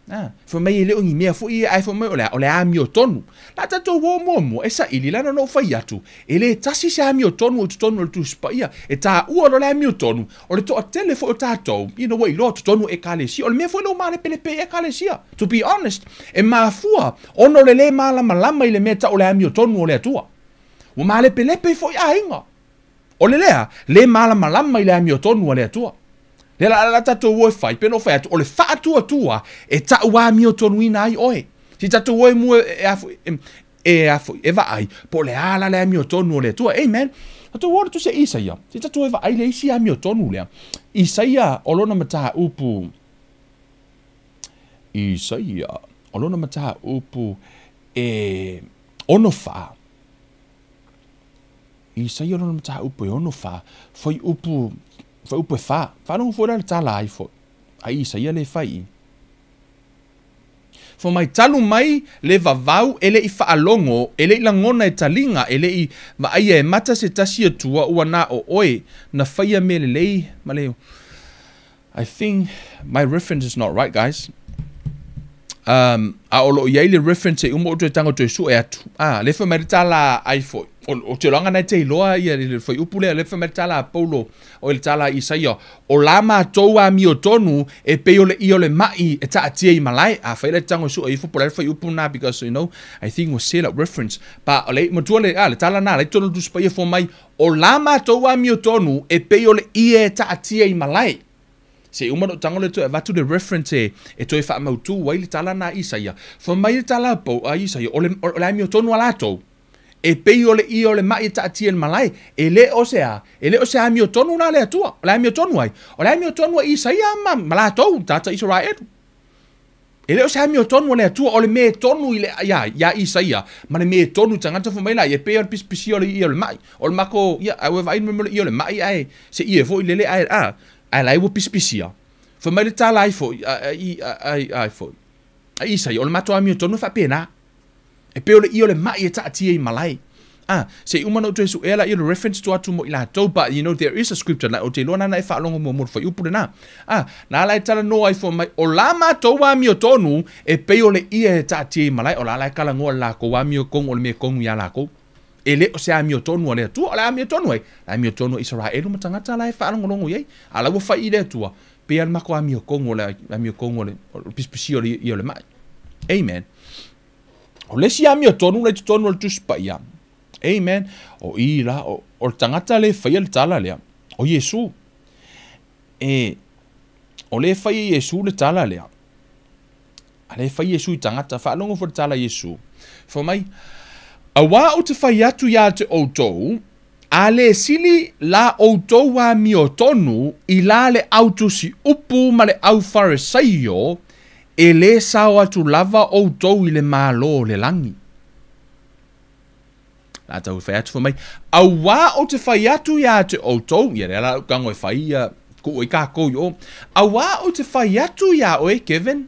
A, fai mai e lē o ni mea foʻi ae fai mai o le amiotonu. La tatou o muamua e saili lana no fai atu. E lē tasi se amiotonu o totonu o le Tusi Paia. E tāua lo le amiotonu, o le toatele foi o tatou, you know, ua iloa totonu ekalesia. O le mea foi lea ua malepelepe i ekalesia. To be honest, e mafua ona o le lē malamalama i le mea tau o le amiotonu o le Atua. Ua malepelepe foi aiga. O le lea, lē malamalama i le amiotonu a le Atua. Le la la tatou o e fai, pe no fai atu, o le faatuatua e tau amiotonuina ai oe. Si tatou o e mua e, e, e, e, afo, e vaai, po o le a la le amiotonu o le Atua. Amen. Tatou o le tusi Isaia. Si tatou e vaai le isi amiotonu lea. Isaia o lona mataupu. Isaia o lona mataupu e 64. Isaia o lona mataupu e 64. Foi upu foi upu e 4. Faalogo foi la le tala ai foi. A Isaia le fai. Fai mai talu mai le vavau e lē i faalogo, e lē i lagona e taliga, e lē i vaaia e mata se tasi Atua ua na o oe, na faia mea lelei, ma le I think my reference is not right, guys. A o loo i ai le reference e uma o toe tago toe sue atu. A, le fai mai le tala ai foi. O te loaga na e te iloa ia le fuaiupu lea, le fai mai le tala a Paulo, o le tala a Isaia, o la matou amiotonu e pei o le ia o le mai e taatia i malae. A fai le tago e sue ifo po o le a le fuaiupu na because you know, I think was set up reference. Pa o le matua le, a, le tala na, le tonu Tusi Paia fai mai, o la matou amiotonu e pei o le ia e taatia i malae. Se uma no tango le toe avatu le reference e toe faamautu ai le tala na Isaia. Fai mai le tala po a Isaia, o le amiotonu a latou e pei o le ia o le mai e taatia i le malae, e lē o se a, e lē o se amiotonu la le Atua. O le amiotonu ai, o le amiotonu a Isaia ma latou, tata Israelu. E lē o se amiotonu a le Atua, o le mea tonu i le ia, ia Isaia, ma le mea tonu i tagata fai mai la, e pei o le pisipisia o le ia o le mai. O le mako, ia, ai ua vaai le ia o le mai, ai, se ia foi lele ai, a, ai lai ua pisipisia. Fai mai le tala ai foi, ai, ai, ai foi. A Isaia, o le matou amiotonu e faapena. E pei o le ia o le mai e taatia i malae. Ah, se uma no toe suea la ia le reference to atu mo i latou, but you know, there is a scripture, la o te iloa nana e faalogo muamua le fuaiupu lena. Ah, na la e talanoa ai fai mai, o la matou amiotonu e pei o le ia e taatia i malae, o la la e kalagoa le lakou amio kogu o le mea kogu iā lakou. E lē o se amiotonu a le Atua, o le amiotonu ai, le amiotonu a Israelu ma tagata la e faalogologo i ai. A la ua fai i le Atua, pei a le mako amiokogu o le amiokogu o le pisipisia o le ia o le mai. Amen. O le isi amiotonu la i totonu o le Tusi Paia. Amen. O i la, o le tagata le faia le tala lea, o Iesu. E, o le faia Iesu le tala lea. A le fai Iesu i tagata, faalogo foi le tala Iesu. Fai mai, auā ou te fai atu iā te outou, a lē sili la outou amiotonu i la le au tusi upu ma le au Farisaio, e lē sao atu lava outou i le Malo o le lagi. La tau fai atu fai mai, auā ou te fai atu iā te outou, ia lea la ukago e fai ia kuu ai kākou i o, auā ou te fai atu iā oe, Kevin,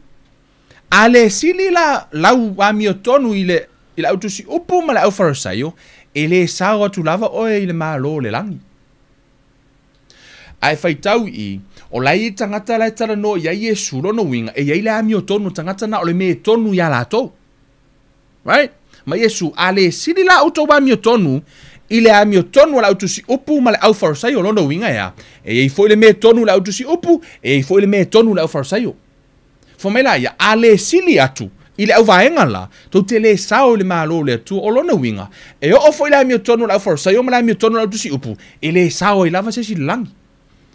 a lē sili la lau amiotonu i le I le au tusiupu ma le au Farisaio, e lē sao atu lava oe i le Malo o le lagi. Ae faitau i i, o la e i ai tagata la e talanoa i ai Iesu, lona uiga, e i ai le amiotonu o tagata na o le mea tonu iā latou. Right? Ma Iesu, a le sili la outou amiotonu i le amiotonu a le au tusiupu ma le au Farisaio, lona uiga e a? E i ai foi le mea tonu i le au tusiupu, e i ai foi le mea tonu i le au Farisaio. Fai mai la ia, a le sili atu i le auvaega la, tou te le sao i le Malo o le Atua. O lona uiga, e oo foi i le amiotonu a le aufarisaio ma le amiotonu a le autusiupu, e le sao ai lava se isi i le lagi.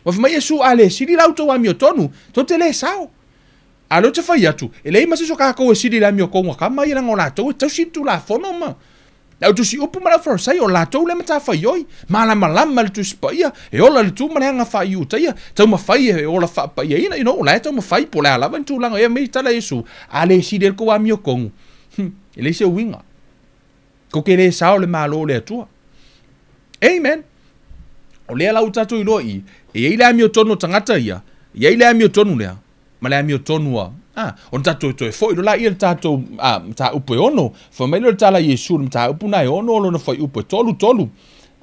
Ua fai mai Iesu, A le sili la outou amiotonu, tou te le sao. A o lea ou te fai atu, e leai ma se isi o tatou e sili i le amiotonu a tama ia, leaga o latou e tausi le Tulafono ma Le au tusiupu ma le au Farisai, o latou lea matafaioi, malamalama i le Tusi Paia, e ola i le tu ma le aga faa-Iutaia, taumafai e ola faapaiaina, you know, o la e taumafai, po o le a lava ni tulaga, e aumai tala Iesu, a le sili ai le tou amiotonu, e leai se uiga. Tou te le sao i le Malo o le Atua. Amen. O lea la ua tatou iloa i, e i ai le amiotonu o tagata ia, e i ai le amiotonu lea, ma le amiotonu a, a, ona tatou toe foi loa laia i le tatou a, mataupu e 6. Fai mai lea o le tala a Iesu i le mataupu na e 6 o lona fuaiupu e 3, 3.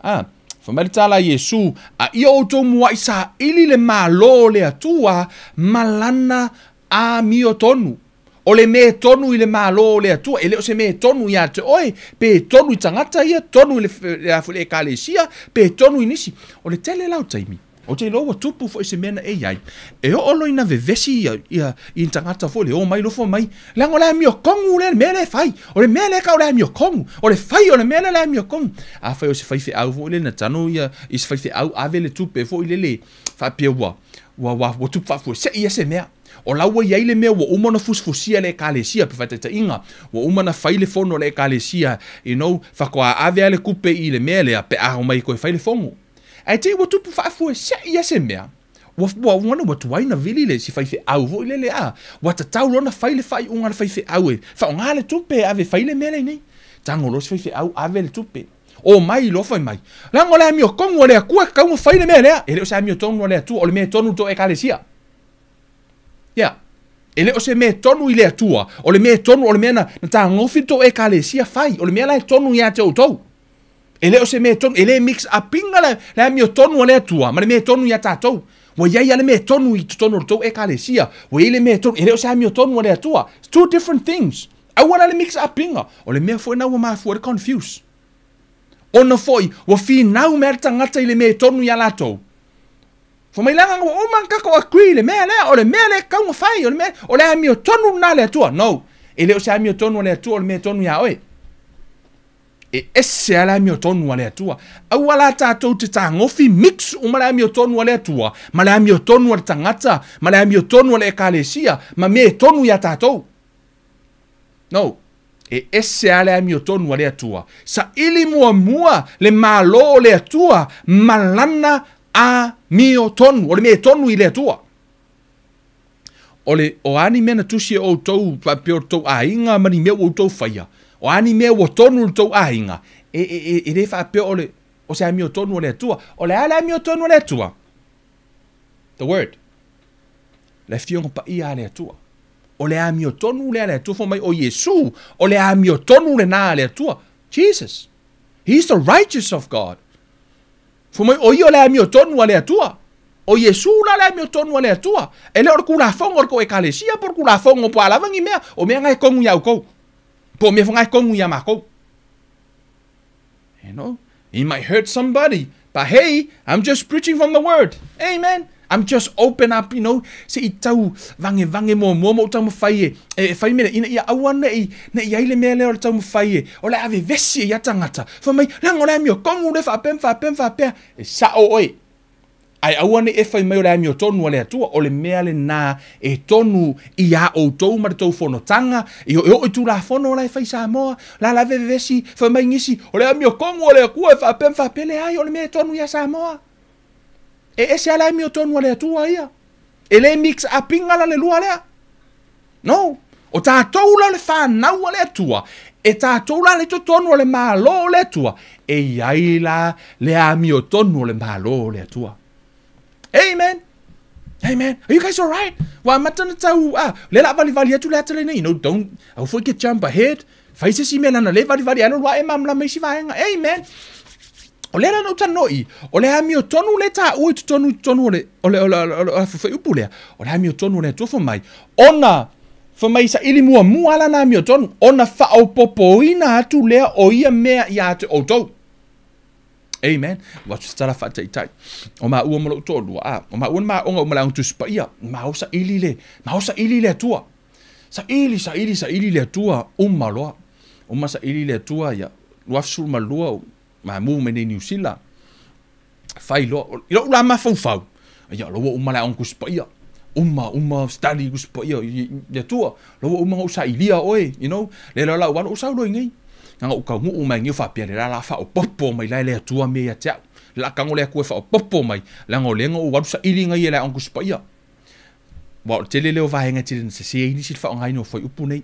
A, fai mai le tala a Iesu, A ia outou muai saili le Malo o le Atua ma lana amiotonu. O le mea tonu i le Malo o le Atua, e le o se mea tonu ia te oe, pe tonu i tagata ia, tonu i le, le, le ekalesia, pe tonu i nisi. O le tele la o taimi, Ou te iloa ua tupu foi se mea na e i ai, e oo loa ina vevesi ia, ia, i tagata foi le o mai lofo mai, leaga o le amiotonu lea le mea lea e fai, o le mea lea e tau o le amiotonu, o le fai o le mea lea le amiotonu. Afai o se faifeau foi lele na tanu ia i se faifeau ave le tupe foi lele faapea ua, ua, ua, ua tupu faafuasei ia se mea. O la ua i ai le mea ua uma ona fusifusia e le Ekalesia, pe faataitaiga, ua uma ona fai le fono a le Ekalesia, you know, faatoa ave lava le tupe i le mea lea pe a omai e toe fai le fono. Ae te i ua tupu faafuasei lava se mea, ua, ua, ua, ua tuai ona vili le isi faifeau foi lele, a, ua tatau loa ona fai le faaiuga a le faifeau e faaaoga le tupe e ave e fai le mea lenei. Tago loa si faifeau ave le tupe. Omai loa fai mai, leaga o le amiotonu a le Atua e tatau ona fai le mea lea. E le o se amiotonu a le Atua, o le mea tonu i le tou Ekalesia. Yeah. E le o se mea tonu i le Atua, o le mea tonu o le mea na, na tagofi le tou Ekalesia fai, o le mea la e tonu ia te outou. E le o se mea tonu, e le mix up ina le, le amiotonu a le Atua ma le mea tonu iā tatou. Ua i ai lava le mea tonu i totonu o le tou Ekalesia, ua i ai le mea tonu, e le o se amiotonu a le Atua. It's two different things. Aua la le mix up ina. O le mea foi lena ua mafua ai le confuse. Ona foi, ua finau mai lava le tagata i le mea tonu iā latou. Fai mai leaga ua uma ona tatou agree i le mea lea, o le mea lea e tatau ona fai, o le mea, o le amiotonu lena a le Atua. No, e le o se amiotonu a le Atua, o le mea tonu iā oe. E ese lava le amiotonu a le Atua. Aua la tatou te tagofi mix uma le amiotonu a le Atua ma le amiotonu a le tagata ma le amiotonu a le Ekalesia ma mea e tonu iā tatou. No. E ese lava le amiotonu a le Atua. Saili muamua le Malo o le Atua ma lana amiotonu. O le mea e tonu i le Atua. O le, o a ni mea na tusi e outou faapea o le tou aiga ma ni mea ua outou faia, o a ni mea ua tonu i le tou aiga, e, e, e, e le faapea o le, o se amiotonu a le Atua. O le a le amiotonu a le Atua? The Word. Le Afioga Paia a le Atua. O le amiotonu lea a le Atua, fai mai o Iesu, o le amiotonu lena a le Atua. Jesus. He is the righteous of God. Fai mai, o ia o le amiotonu a le Atua. O Iesu la le amiotonu a le Atua. E le o le Tulafono a le tou Ekalesia po o le Tulafono po o a lava ni mea, o mea na e tonu iā outou, po o mea foi na e tonu iā matou. You know, it might hurt somebody, but hey, I'm just preaching from the word. Amen. I'm just open up, you know, se i tau vangevange muamua ma ou taumafai e, e fai mea ina ia aua ne i, ne i ai le mea lea o le taumafai e, o le a vevesi ai ia tagata. Fai mai, leaga o le amiotonu lea faapea ma faapea ma faapea. E sao oe. Ae aua ne i e fai mai o le amiotonu a le Atua, o le mea lena e tonu iā outou ma le tou fonotaga, e oo i Tulafono la e fai i Samoa, la la vevesi, fai mai nisi, o le amiotonu a le Atua e faapea ma faapea, leai, o le mea e tonu iā Samoa. E ese lava le amiotonu a le Atua ia. E le mix up ina la le lua lea. No. O tatou la o le fanau a le Atua, e tatou la le totonu o le Malo o le Atua, e i ai la le amiotonu o le Malo o le Atua. Amen. Amen. Are you guys alright? Ua amata ona tau, ah, lea la valivali atu le ata lenei. You know, don't, aua foi ke jump ahead. Fai se isi mea leaga o lea e valivali ae lou ae malamalama i isi vaega. Amen. O lea la na ou talanoa i i, o le amiotonu lea e taua i totonu i totonu o le o le o le o le fuaiupu lea, o le amiotonu o le Atua fai mai, ona fai mai saili muamua lana amiotonu, ona faaopoopoina atu lea o ia mea ia te outou. Amen. Ua atu se tala faataitai. O maua ma lou toalua, a, o maua na maonga uma le Aoga Tusi Paia, ma saili le, ma saili le Atua. Saili, saili, saili le Atua, uma loa. Uma saili le Atua, ia, 2012, ma mu mai nei Niu Sila. Fai loa, i lou la mafaufau, ia, lo ua uma le Aoga Tusi Paia. Uma, uma, study Tusi Paia, le Atua. Lo ua uma ngau sailia oe, you know, le la la ua lou sau loa i nei. Nga ngau kaunuu mai ngi faapea le la la faaopoopo mai la e le Atua mea ia te au. Le la kago le Atua e faaopoopo mai, leaga o lea na ou alu saili ngai e le Aoga Tusi Paia. Ua o le tele lea o vaega e tele na sese ai nisi le faaaogaina o fuaiupu nei.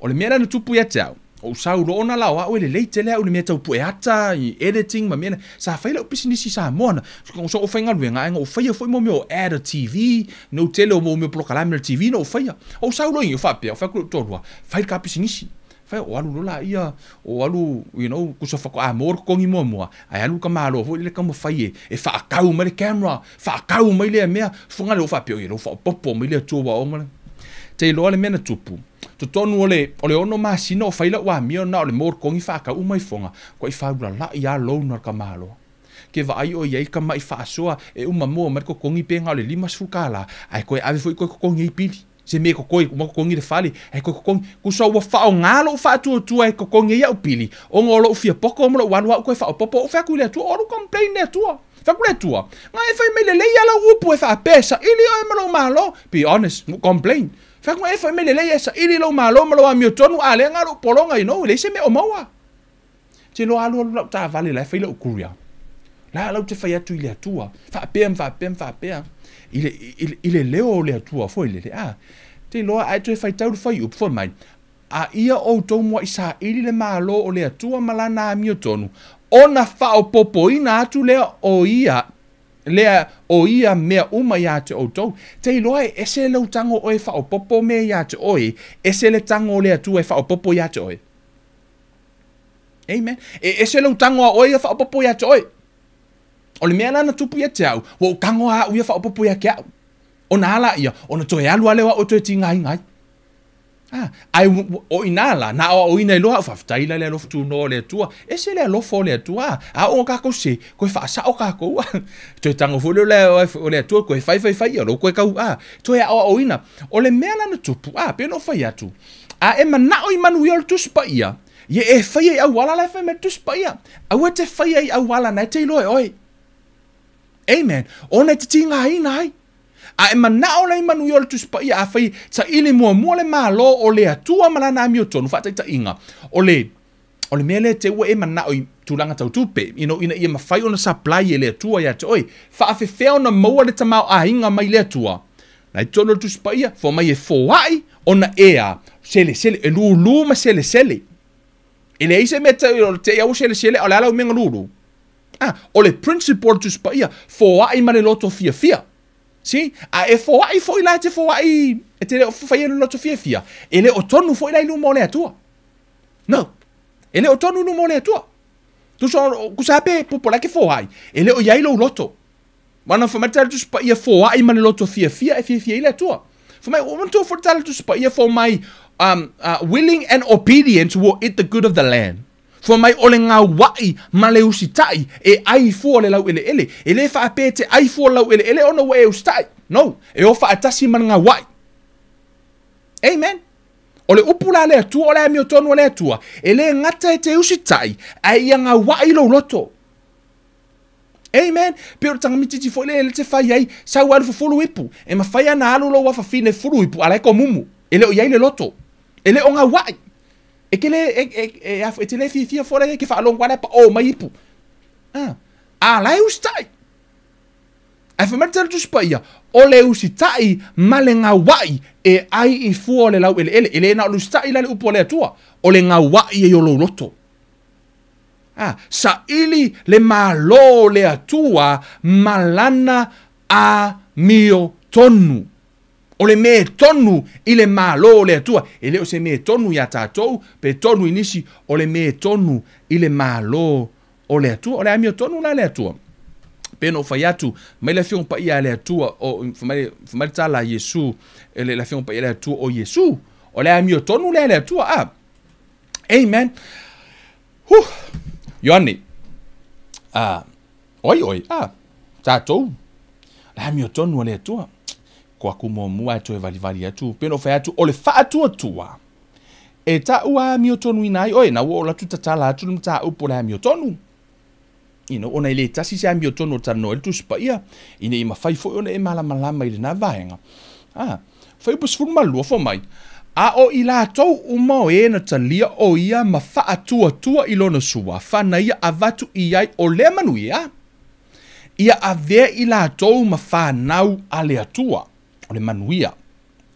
O le mea lea na tupu ia te au, o sau loa ona la o au e lelei tele au i le mea tau pue ata, i editing ma mea na. Sa fai lau pisinisi i Samoa na, so ou faigaluega ae na ou faia foi mo mea o ad a TV, no tele o mo mea o polokalame o le TV na ou faia. Ou sau loa i o faapea, o fai atu i lou toalua, fai le ka pisinisi. Fai o alu loa laia, o alu, you know, kusa faatoa maua le totogi muamua, ae alu ka malo foi lele taumafai e faatau mai le camera, faatau mai lea mea, fuga le o faapea, oi, lou faaopoopo mai le Atua ua oo mai. Te iloa le mea na tupu, totonu o le 6 masina o fai lau amio na o le maua le totogi faatau uma ifoga, koa i faulalai lava loan a le tamaloa. Ke vaai o i ai ka mai faasoa e uma maua mai le totogi pe na o le $50, ae toe ave foi toe totogi ai pili. Se mea totogi, uma totogi le fale, ae toe totogi. Kusa ua faaaoga lou faatuatua e totogi ai au pili, ona o lou fia poto ma lou alu au toe faaopoopo, ou fai atu i le Atua, o alu complain le Atua. Fai atu le Atua, nga e fai mai lelei ala upu e faapea, saili oe ma lou malo. Be honest, complain. Fai atu e fai mai lelei e saili lou malo ma lou amiotonu, a lea nga lou pologa, you know, e leai se mea o maua. Te loa alu alu lau taavale la e fai lau courier. La lau te fai atu i le Atua, faapea ma faapea ma faapea. I le leo o le Atua foi lele. A, te loa ae toe faitau le fuaiupu foi mai. A ia outou muai saili le malo o le Atua ma lana amiotonu, ona faaopoopoina atu lea o ia, lea o ia mea uma ia te outou. Te iloa e ese lou tago oe faaopoopo mea ia te oe, ese le tago o le Atua e faaopoopo ia te oe. Amen. E ese lou tago a oe ia faaopoopo ia te oe. O le mea la na tupu ia te au, ua ou tago a au ia faaopoopo ia ke au. Ona ala ia, ona toe alu ale o au toe tigaina ai. Ah, ai o ina la, na o ina iloa au faafetai la le alofa tunoa o le Atua. Ese le alofa o le Atua. A o kākou se, koe faasao kākou. Toe tago foi lea o le Atua, koe fai fai fai ia, lou koe kau, a, toe aoaoina. O le mea la na tupu, a, pe no fai atu. A e manao i manuia o le Tusi Paia, ia e fai ai auala la e fai mai le Tusi Paia. Aua te fai ai auala na e te iloa e oe. Amen. Ona e te tigaina ai. A e manao la i manuia o le Tusi Paia, a fai saili muamua le malo o le Atua ma lana amiotonu, faataitaiga. O le mea lea te ua e manao i tulaga tau tupe, you know, ina ia mafai ona supply e le Atua ia te oe. Faafefea ona maua le tamaoaiga mai le Atua. Na i totonu o le Tusi Paia, fo mai e foai ona ea, selesele, e lulu ma selesele. E leai se mea te au selesele, o le ala o mea lulu. Ah, o le principle o le Tusi Paia, foai ma le loto fiafia. Si, a e foai foi la te foai, e te leo fai e le loto fiafia. E le o tonu foi la i luma o le Atua. No. E le o tonu luma o le Atua. Tusa kusape popo la ke foai. E le o iai lou loto. Wana fo mai tala Tusi Paia foai ma le loto fiafia e fiafia i le Atua. Fo mai, o mantu fo tala Tusi Paia fo mai, willing and obedient will eat the good of the land. Fo mai o le ngauai ma le usitai e ai fua le lau ele ele. E le faapea te ai fua le lau ele ele ona ua e usitai. No, e o faatasi ma le ngauai. Amen. O le upu la le Atua, o le amiotonu o le Atua. E le gata e te usitai, ae ia ngauai lou loto. Amen. Pe o le tagamititi foi le ele te fai ai, sau alu fufulu ipu. E mafai ana alu lou afafine fulu ipu, ala e komumu. E le o iai le loto. E le o ngauai. E ke le, e te le fiafia fo le ke whaalongo ana pa o mai ipu. Ah, a la e usitai. Ai fa mai tele Tusi Paia, o le usitai ma le ngauai e ai i fua o le lau ele ele. E le na o le usitai la le upu o le Atua. O le ngauai e i o lou loto. Ah, saili le malo le Atua ma lana amiotonu. O le mea e tonu i le Malo o le Atua. E le o se mea e tonu iā tatou, pe tonu i nisi, o le mea e tonu i le Malo o le Atua. O le amiotonu la a le Atua. Pei ona ou fai atu, mai le Afioga Paia a le Atua, o, fai mai, fai mai le tala a Iesu, le, le Afioga Paia a le Atua o Iesu. O le amiotonu lea a le Atua. A. Amen. Huh. Ioane. A. Oi oi. A. Tatou. Le amiotonu a le Atua. Ko aku muamua e toe valivali atu. Pei ona ou fai atu, o le faatuatua e taʻu amiotonuina ai oe. Na ua ou alu atu tatala atu le mataupu o le amiotonu. You know, ona e le tasi se amiotonu o talanoa ai le Tusi Paia, ina ia mafai foi ona e malamalama i lena vaega. Ah, Fuaiupu 12, fo mai, A o i latou uma o e na talia o ia ma faatuatua i lona suafa na ia avatu i ai o lea manuia, ia avea i latou ma fanau a le Atua. O le manuia.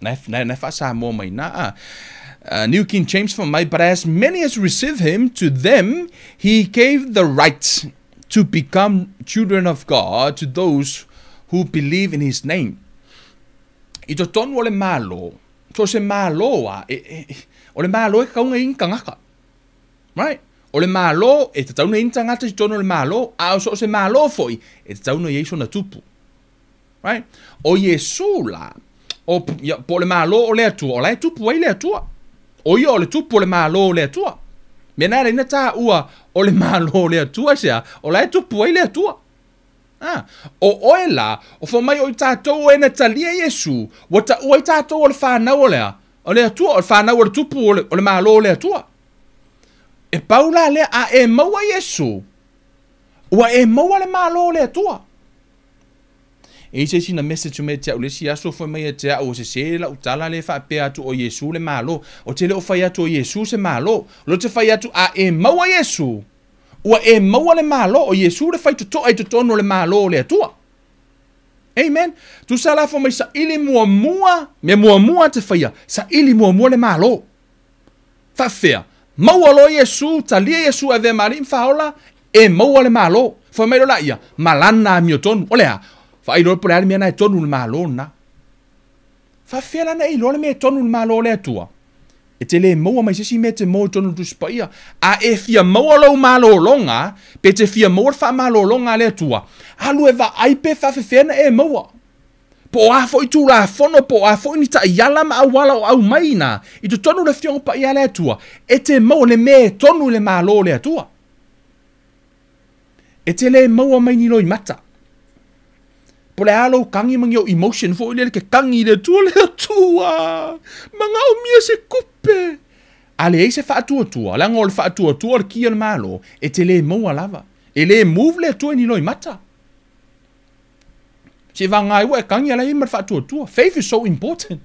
Na e, na e faa-Samoa mai na. Ah. New King James fai mai, But as many as receive him, to them he gave the right to become children of God, to those who believe in his name. I totonu o le Malo, so o se Malo a, e, e, o le Malo e tatau ona i ai ni tagata. Right? O le Malo, e tatau ona i ai ni tagata i totonu o le Malo, a o so o se Malo foi, e tatau ona i ai sona tupu. Right? O Iesu la, o, ia, po o le Malo o le Atua, o la e tupu ai le Atua. O ia o le tupu o le Malo o le Atua. Mea na ala ai na taua o le Malo o le Atua aisea? O la e tupu ai le Atua. Ah, o oe la, o fai mai o i tatou o e na talia Iesu, ua taua ai tatou o le fanau o le a? O le Atua, o le fanau o le tupu o le, o le Malo o le Atua. E pau la lea, a e maua Iesu, ua e maua le Malo o le Atua. E i ai se isi na message mai ia te au i le isi aso, fai mai ia te au, ua sese lau tala lea e faapea atu o Iesu le Malo. Ou te le o fai atu o Iesu se Malo. O lea ou te fai atu a e maua Iesu, ua e maua le Malo, o Iesu le faitotoa i totonu o le Malo o le Atua. Amen. Tusa la fai mai saili muamua, mea muamua te faia, saili muamua le Malo. Faafefea? Maua loa Iesu, talia Iesu e avea ma Alii ma Faaola, e maua le Malo. Fai mai loa laia, ma lana amiotonu. O le a? Vaai loa po o le a le mea na e tonu i le Malo lena. Faafefea la na e iloa le mea e tonu i le Malo o le Atua? E te le maua mai se isi mea e te moe i totonu o le Tusi Paia. A e fia maua lou malologa, pe te fia maua le faamalologa a le Atua, alu e vaai pe faafefea na e maua. Po o a foi Tulafono, po o a foi ni taiala ma auala o aumai ina i totonu o le Afioga Paia a le Atua, e te maua le mea e tonu i le Malo o le Atua. E te le maua mai ni loimata. Po o le a lou kagi ma ni ou emotion foi lele ke kagi i le Atua, le Atua, manaomia se kupe. A leai se faatuatua, leaga o le faatuatua o le ki o le Malo, e te le maua lava. E le move le Atua i ni loimata. Se vagana ai ua e kagi ala i ai ma le faatuatua. Faith is so important.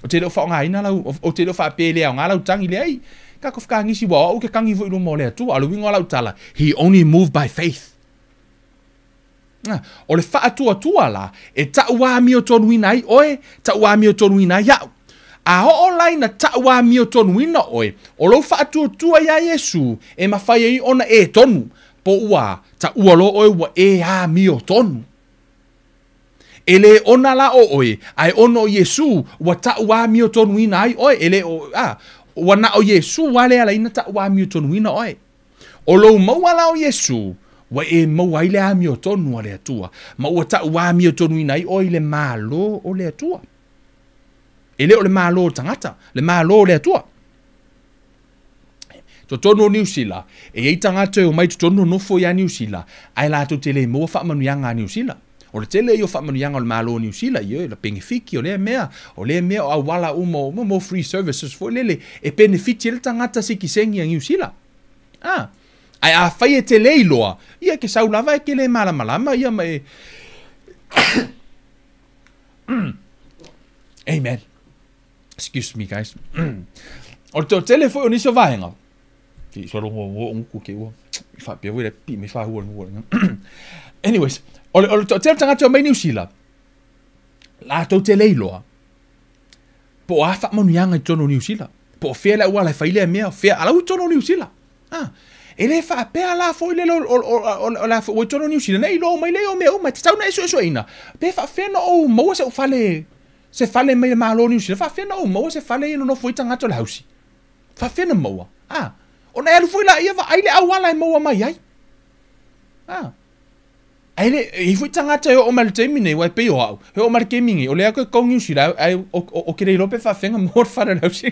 Ou te le o faaaogaina lau, ou te le o faapea e le aoga lau tagi, leai. Kako whakangisi ua o au ke kagi foi i luma o le Atua. A o le uiga o lau tala, he only move by faith. Ah, o le faatuatua la, e tauamiotonuina ai oe, tauamiotonuina ai au. A oo la ina tauamiotonuina oe, o lou faatuatua iā Iesu, e mafai ai ona e tonu, po ua taua loa oe ua e amiotonu. E le ona la o oe, a e ono o Iesu, ua tauamiotonuina ai oe, e le o, a, ua na o Iesu lava le ala ai na tauamiotonuina oe. O lou maua la o Iesu, ua e maua ai le amiotonu a le Atua, ma ua tauamiotonuina ai oe i le Malo o le Atua. E le o le Malo o le tagata, le Malo o le Atua. Totonu o Niu Sila, e i ai tagata e omai totonu o nofo iā Niu Sila, ae latou te le maua faamanuiaga a Niu Sila. O le tele ia o faamanuiaga o le Malo o Niu Sila, ioe, la penefiti o lea mea, o lea mea o auala uma o, mo free services foi lele, e penefiti ai le tagata sitiseni a Niu Sila. A, ae afai e te le iloa, ia e te sau lava e te le malamalama ia ma e Amen. Excuse me guys. O le toatele foi o nisi o vaega, ki so rongo o nguku ke ua. I faapea foi le pi me whahua le ngua. Anyways, o le, o le toatele tagata o mai Niu Sila, latou te le iloa, po o a faamanuiaga i totonu o Niu Sila, po o fea le auala e fai lea mea, fea, a la ua i totonu o Niu Sila. Ah, e le faapea la foi lele o, o, o, o, o la ua i totonu o Niu Sila, nei iloa mai lea o mea uma, e tatau ona e suesueina, pe faapefea ona ou maua se ou fale. Se fale mai le Malo o Niu Sila, faafefea ona ou maua se fale ia e nonofo ai tagata o le hausi? Faafefea ona maua? A, ona e alu foi laia vaai le auala e maua mai ai. A, ae le, e i ai foi tagata e oo mai le taimi nei, aua e pei o au, e oo mai le taimi nei, o lea e kau Niu Sila, ae ou te le iloa pe faafefea ona maua le fale o le hausi.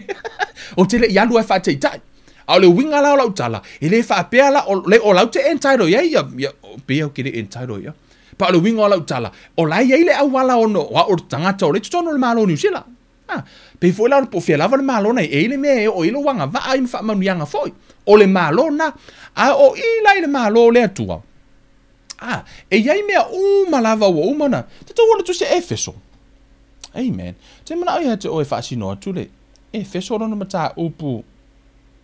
Ou te le i alu lava e faataitai. A o le uiga la o lau tala, e le faapea la, o, le, o la ou te entitle i ai, ia, ia, pei ou te le entitle ia. Pa o le uiga o lau tala, o la e i ai le auala ono, o au o le tagata o lea i totonu o le Malo o Niu Sila. A, pei foi la o le po o fea lava le Malo na i ai le mea e oo i ai lou agavaa ma faamanuiaga foi. O le Malo na. A o i la i le Malo o le Atua, a, e i ai mea uma lava ua uma ona, tatou o le tusi a Efeso. Amen. Te manao ia te oe e faasino atu le Efeso lona mataupu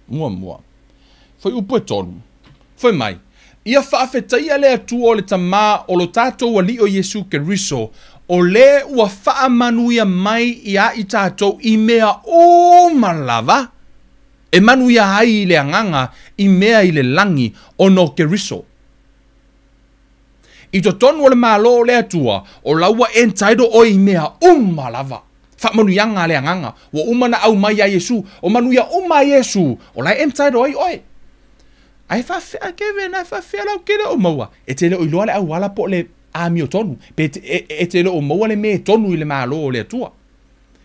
muamua. Fuaiupu e tolu. Fai mai, Ia faafetaia le Atua o le Tama o lo tatou Alii o Iesu Keriso, o le ua faamanuia mai iā i tatou i mea uma lava e manuia ai i le agaga i mea i le lagi ona o Keriso. I totonu o le Malo o le Atua, o la ua entitle oe i mea uma lava. Faamanuiaga a le agaga, ua uma na aumai iā Iesu. O manuia uma a Iesu, o la e entitle ai oe. Ae faafefea Kevin, ae faafefea lau kele o maua? E te le o iloa le auala po o le amiotonu, pe e te le o maua le me tonu i le Malo o le Atua.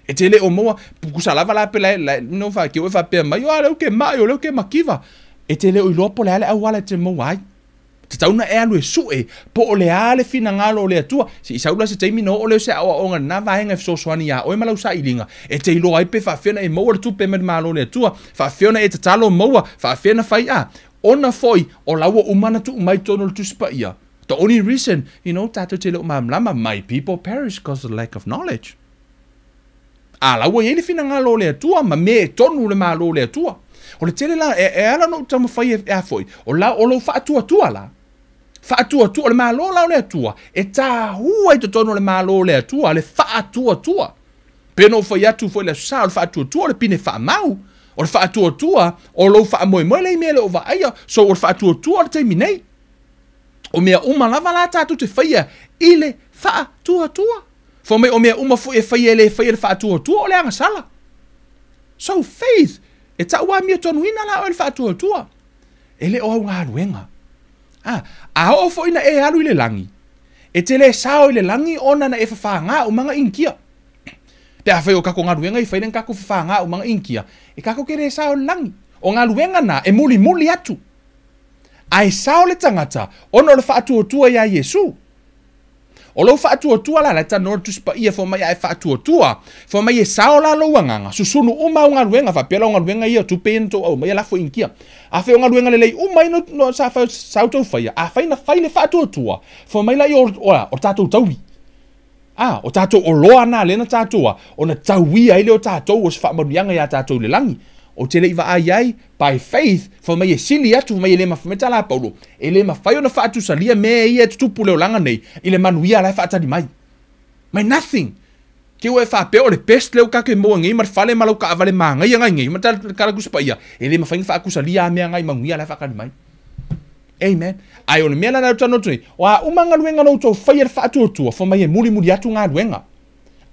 E te le o maua, tusa lava la pe la, la, no fa ke faapea mai, o a leu ke mai, o leu ke makiva. E te le o iloa po o le a le auala e te maua ai. Tatau ona e alu e sue po o le a le finagalo o le Atua. Se i sau la se taimi ona oo lea o se aoaoga i lena vaega e fesoasoani iā oe ma lau sailiga, e te iloa ai pe faafefea ona e maua le tupe mai le Malo o le Atua, faafefea ona e tatalo maua, faafefea ona fai a. Ona foi o la ua uma ona tuu mai i totonu o le Tusi Paia. The only reason, you know, tatou te le o malamalama, my people perish because of the lack of knowledge. A la ua i ai le finagalo o le Atua ma me e tonu le Malo o le Atua. O le tele la, e, e ala ona ou taumafai e, e a foi, o la, o lou faatuatua la. Faatuatua, o le Malo la o le Atua, e tahua i totonu o le Malo o le Atua le faatuatua. Pe na ou fai atu foi i le Aso Sa, o le faatuatua o le pine faamau, o le faatuatua o lou faamoemoe lea i mea e le o vaaia, so o le faatuatua o le taimi nei. O mea uma lava la tatou te faia i le faatuatua. Fai mai o mea uma foi e faia e le faia le faatuatua o le agasala. So faith, e tau amiotonu-ina la oe le faatuatua. E le o au galuega. A, a oo foi na e alu i le lagi, e te le sao i le lagi ona na e fafagā umaga inikia. Pe afai o kako galuega i fai le kako fafagā umaga inikia, e kako ke le sao i le lagi. O galuega na e mulimuli atu. Ae sao le tagata ona o le faatuatua iā Iesu. O lou faatuatua la, la e talanoa le Tusi Paia fai mai a e faatuatua, fai mai e sao la lou agaga, susunu uma au galuega, faapea la o galuega ia o tupe ia na tou aumaia lafo i Inikia. Afai o galuega lelei uma ia no, sa, sa outou faia, afai na fai le faatuatua, fai mai la ia o, o, o tatou taui. A, o tatou oloa na lea na tatou a, ona tauia ai lea o tatou o se faamanuiaga iā tatou i le lagi. Ou te le i vaai ai, by faith, fai mai e sili atu, fai mai e le mafai, tala a Paulo, e le mafai ona faatusalia mea ia e tutupu i le olaga nei, i le manuia la e faatali mai. Mai nothing. Ke ua e faapea o le best lea ua tatou maua nei ma le fale ma lau taavale manaia nai nei, ma tala Tusi Paia, e le mafai ona faatusalia a mea nai manuia la e faatali mai. Amen. Ae o le mea la lea ou te talanoa atu nei, o a uma galuega na outou faia i le faatuatua, fai mai e mulimuli atu galuega.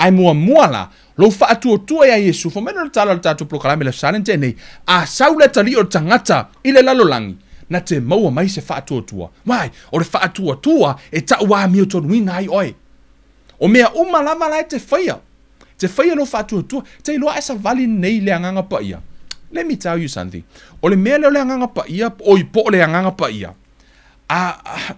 Ae muamua la, lou faatuatua iā Iesu, fai mai lea o le tala o le tatou polokalame le Aso Sa le nei, a sau le atalii o le tagata i le lalolagi, na te maua mai se faatuatua. Why? O le faatuatua e tau amiotonuina ai oe. O mea uma lava la e te faia, te faia lou faatuatua, te iloa ae savali nei le Agaga Paia. Let me tell you something. O le mea lea o le Agaga Paia, oi po o le Agaga Paia, a, a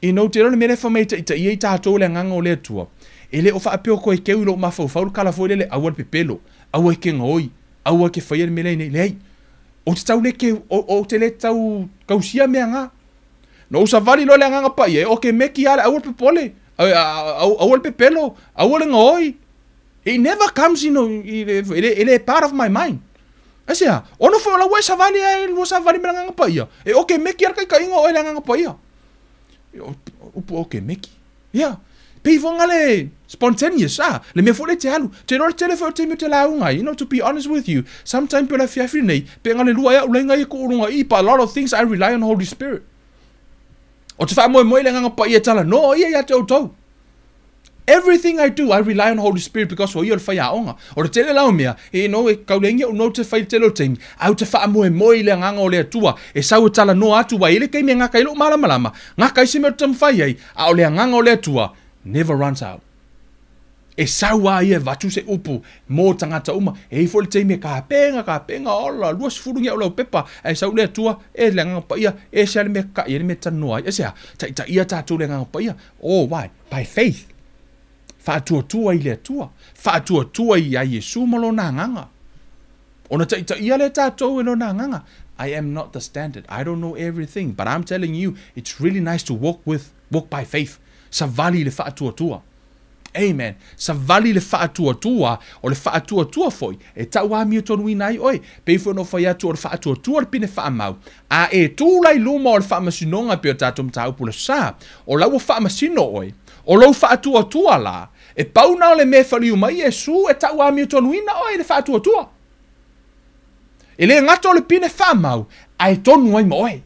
You know, te iloa le mea lea e fai mai e taitaia ai tatou le Agaga o le Atua, e le o faapea o koe keu i lou mafaufau le kala foi lele, aua le pepelo, aua e ke gaoi, aua e ke faia le mea lea nei. Leai, ou te tau le keu, ou te le tau tausia mea na. Na ou savali loa le Agaga Paia, e oke meki lava le aua le popole, aua le pepelo, aua le gaoi. It never comes in, e le, e le part of my mind. Aisea? Ona foi o la ua e savali ai, ua savali ma le Agaga Paia, e oke meki lava le taitaiga o oe i le Agaga Paia. Upu oke meki. Ia. Pei foi le spontaneous, ah, le mea foi lea e te alu. Te iloa le tele foi o taimi ou te lauga ai, you know, to be honest with you, sometimes pe o le afiafi lenei, pe na o le lua ai au laina ia ku luga i, but a lot of things I rely on Holy Spirit. O te faamoemoe i le Agaga Paia e talanoa ia ia te outou. Everything I do, I rely on Holy Spirit because o ia o le faiaoga. O le tele la o mea, you know, e kaulegia ou notes e fai i le tele o taimi, ae ou te faamoemoe i le Agaga o le Atua e sau e talanoa atu, ua i ai le taimi e gata ai lou malamalama, gata ai se mea ou te taumafai ai, a o le Agaga o le Atua never runs out. E sau lava ia e avatu se upu mo tagata uma. E i ai foi le taimi e kapega, kapega, ola, 20 ni au laupepa, ae sau le Atua, e le Agaga Paia, e ese lava le mea kaka'i ai le mea e talanoa ai. Aisea? Taitaia tatou i le Agaga Paia. Oh, why? By faith. Faatuatua i le Atua. Faatuatua iā Iesu ma Lona Agaga. Ona taitaia lea tatou e Lona Agaga. I am not the standard. I don't know everything, but I'm telling you, it's really nice to walk with, walk by faith. Savali i le faatuatua. Amen. Savali i le faatuatua, o le faatuatua foi, e tau amiotonuina ai oe. Pei foi ona ou fai atu, o le faatuatua le pine faamau. A e tū la i luma o le faamasinoga e pei o tatou mataupu le sa, o la ua faamasino oe. O lou faatuatua la, e pau na o le mea e faliu mai Iesu e tau amiotonuina oe i le faatuatua. E le gata o le pine faamau, ae tonu ai ma oe.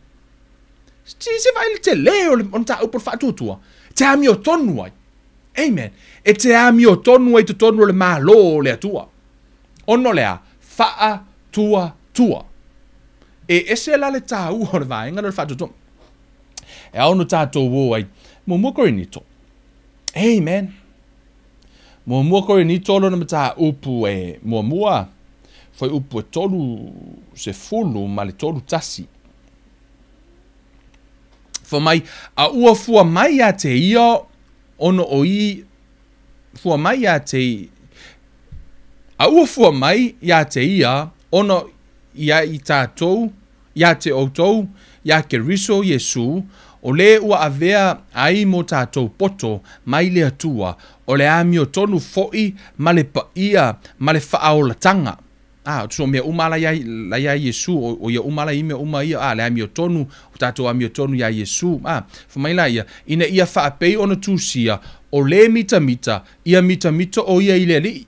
Se vaai le tele o le mataupu o le faatuatua, e te amiotonu ai. Amen. E te amiotonu ai i totonu o le Malo o le Atua. Ona o le a? Faatuatua. E ese la le taua o le vaega lea o le faatuatua. E ao ona tatou o ai. Muamua Korinito. Amen. Muamua Korinito lona mataupu e muamua, fuaiupu e 31. Fai mai, a ua fua mai ia te ia ona o i, fua mai ia te, a ua fua mai ia te ia ona ia i tatou, ia te outou, iā Keriso Iesū, o le ua avea ai mo tatou poto mai le Atua, o le amiotonu foʻi ma le paia ma le faaolataga. A, o mea uma la iā, la iā Iesū, o ia uma la i mea uma ia, a, le amiotonu, o tatou amiotonu iā Iesū. A, fai mai la ia, ina ia faapei ona tusia, o le mitamita, ia mitamita o ia i le Alii.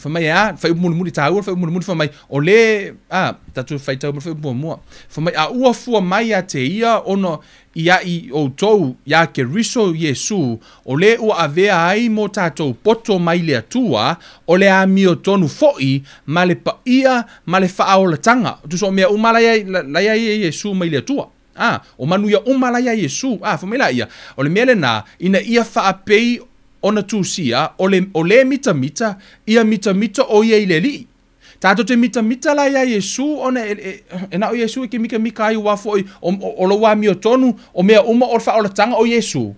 Fai mai e a, fuaiupu mulimuli, taua le fuaiupu mulimuli, fai mai, o le, a, tatou faitau mai le fuaiupu muamua. Fai mai, a ua fua mai ia te ia ona ia i outou, iā Keriso Iesū, o le ua avea ai mo tatou poto mai le Atua, o le amiotonu foʻi ma le paia ma le faaolataga. Tusa o mea uma la iā Iesū mai le Atua. A, o manuia uma la iā Iesū. A, fai mai la ia, o le mea lenā, ina ia faapei ona tusia, o le, o le mitamita, ia mitamita o ia i le Alii. Tatou te mitamita la iā Iesū ona e, e, e na o Iesū e ke mikamika ai aua foʻi o, o, o lou amiotonu, o mea uma o le faaolataga o Iesū.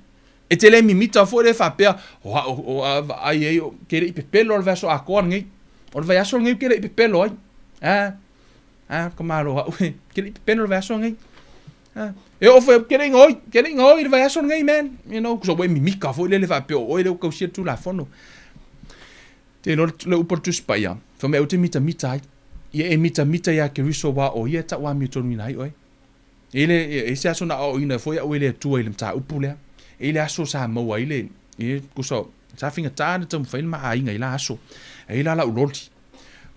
E te le mimita foi lea faapea, o a'u, o a vaai ai, o, ke le i pepelo o le vaiaso atoa lenei. O le vaiaso lenei ke le i pepelo ai. A, a, ka malo a'u, ke le i pepelo o le vaiaso lenei. A, e oo foi, ke le i gaoi, ke le i gaoi i le vaiaso lenei, man. You know, so ua e mimika foi lele faapea o oe lea ua tausia le Tulafono. Te iloa le upu a le Tusi Paia, fai mai aua te mitamita ai. Ia e mitamita iā Keriso aua o ia e tauamiotonuina ai oe. E le, e se aso na aoaoina foi au e le Atua i le mataupu lea. E i le aso sa maua ai le, e, kusa, sa faigata ona taumafai le ma aiga i la aso. E i la lau loli.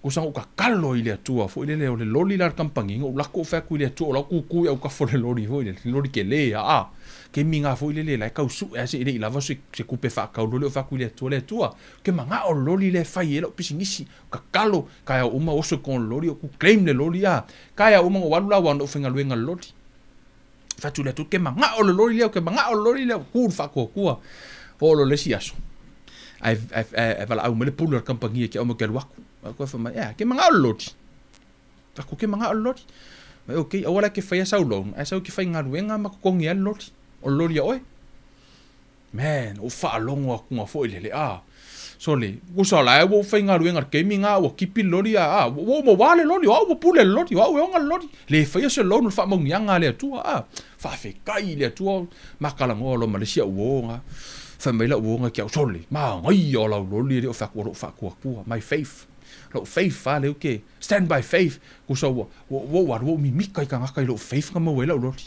Kusa na ou tatalo i le Atua foi lele, o le loli la le kamupani, na ou lako ou fai atu i le Atua, o lau kūkū i autafa o le loli foi lele, le loli tele a, a. Taimi na foi lele, la e tau sue lava se i le i lava se, se tupe faatau loli, ou fai atu i le Atua, le Atua, ou te manao le loli lea e fai ai lau pisinisi, tatalo, taeao uma oso i totonu o le loli, ou claim le loli a. Taeao uma na ou alu la aua na ou faigaluega i le loli. Fai atu le Atua, ou te manao le loli lea, ou te manao le loli lea, tu le faatuatua. Oo loa i le isi aso, ae, ae, ae valaau mai le pule o le kamupani e te au mai ou te alu atu. Aku fai mai, ea, ke manao le loli. Aku ke manao le loli. Mai, okay, aua la e te faia sau loan, ae sau e te faigaluega ma totogi ai le loli. O le loli a oe. Man, ua faalogo atu foi lele, a. Sole, usa la e ua ou faigaluega i le taimi na, ua tipi le loli, a, ua ou mauā le loli, o au ua pule le loli, o au e ona le loli. Le faia se loan o le faamauniaga a le Atua, a. Faafetai i le Atua, ma talanoa loa ma le isi au uo na. Fai mai lau uo na ki au, sole, manaia o lau loli e le o fai atu o lou faatuatua, my faith. Lou faith a lea ou te stand by faith. Usa ua, ua, ua ou alu ua ou mimika i tagata i lou faith na maua ai lau loli.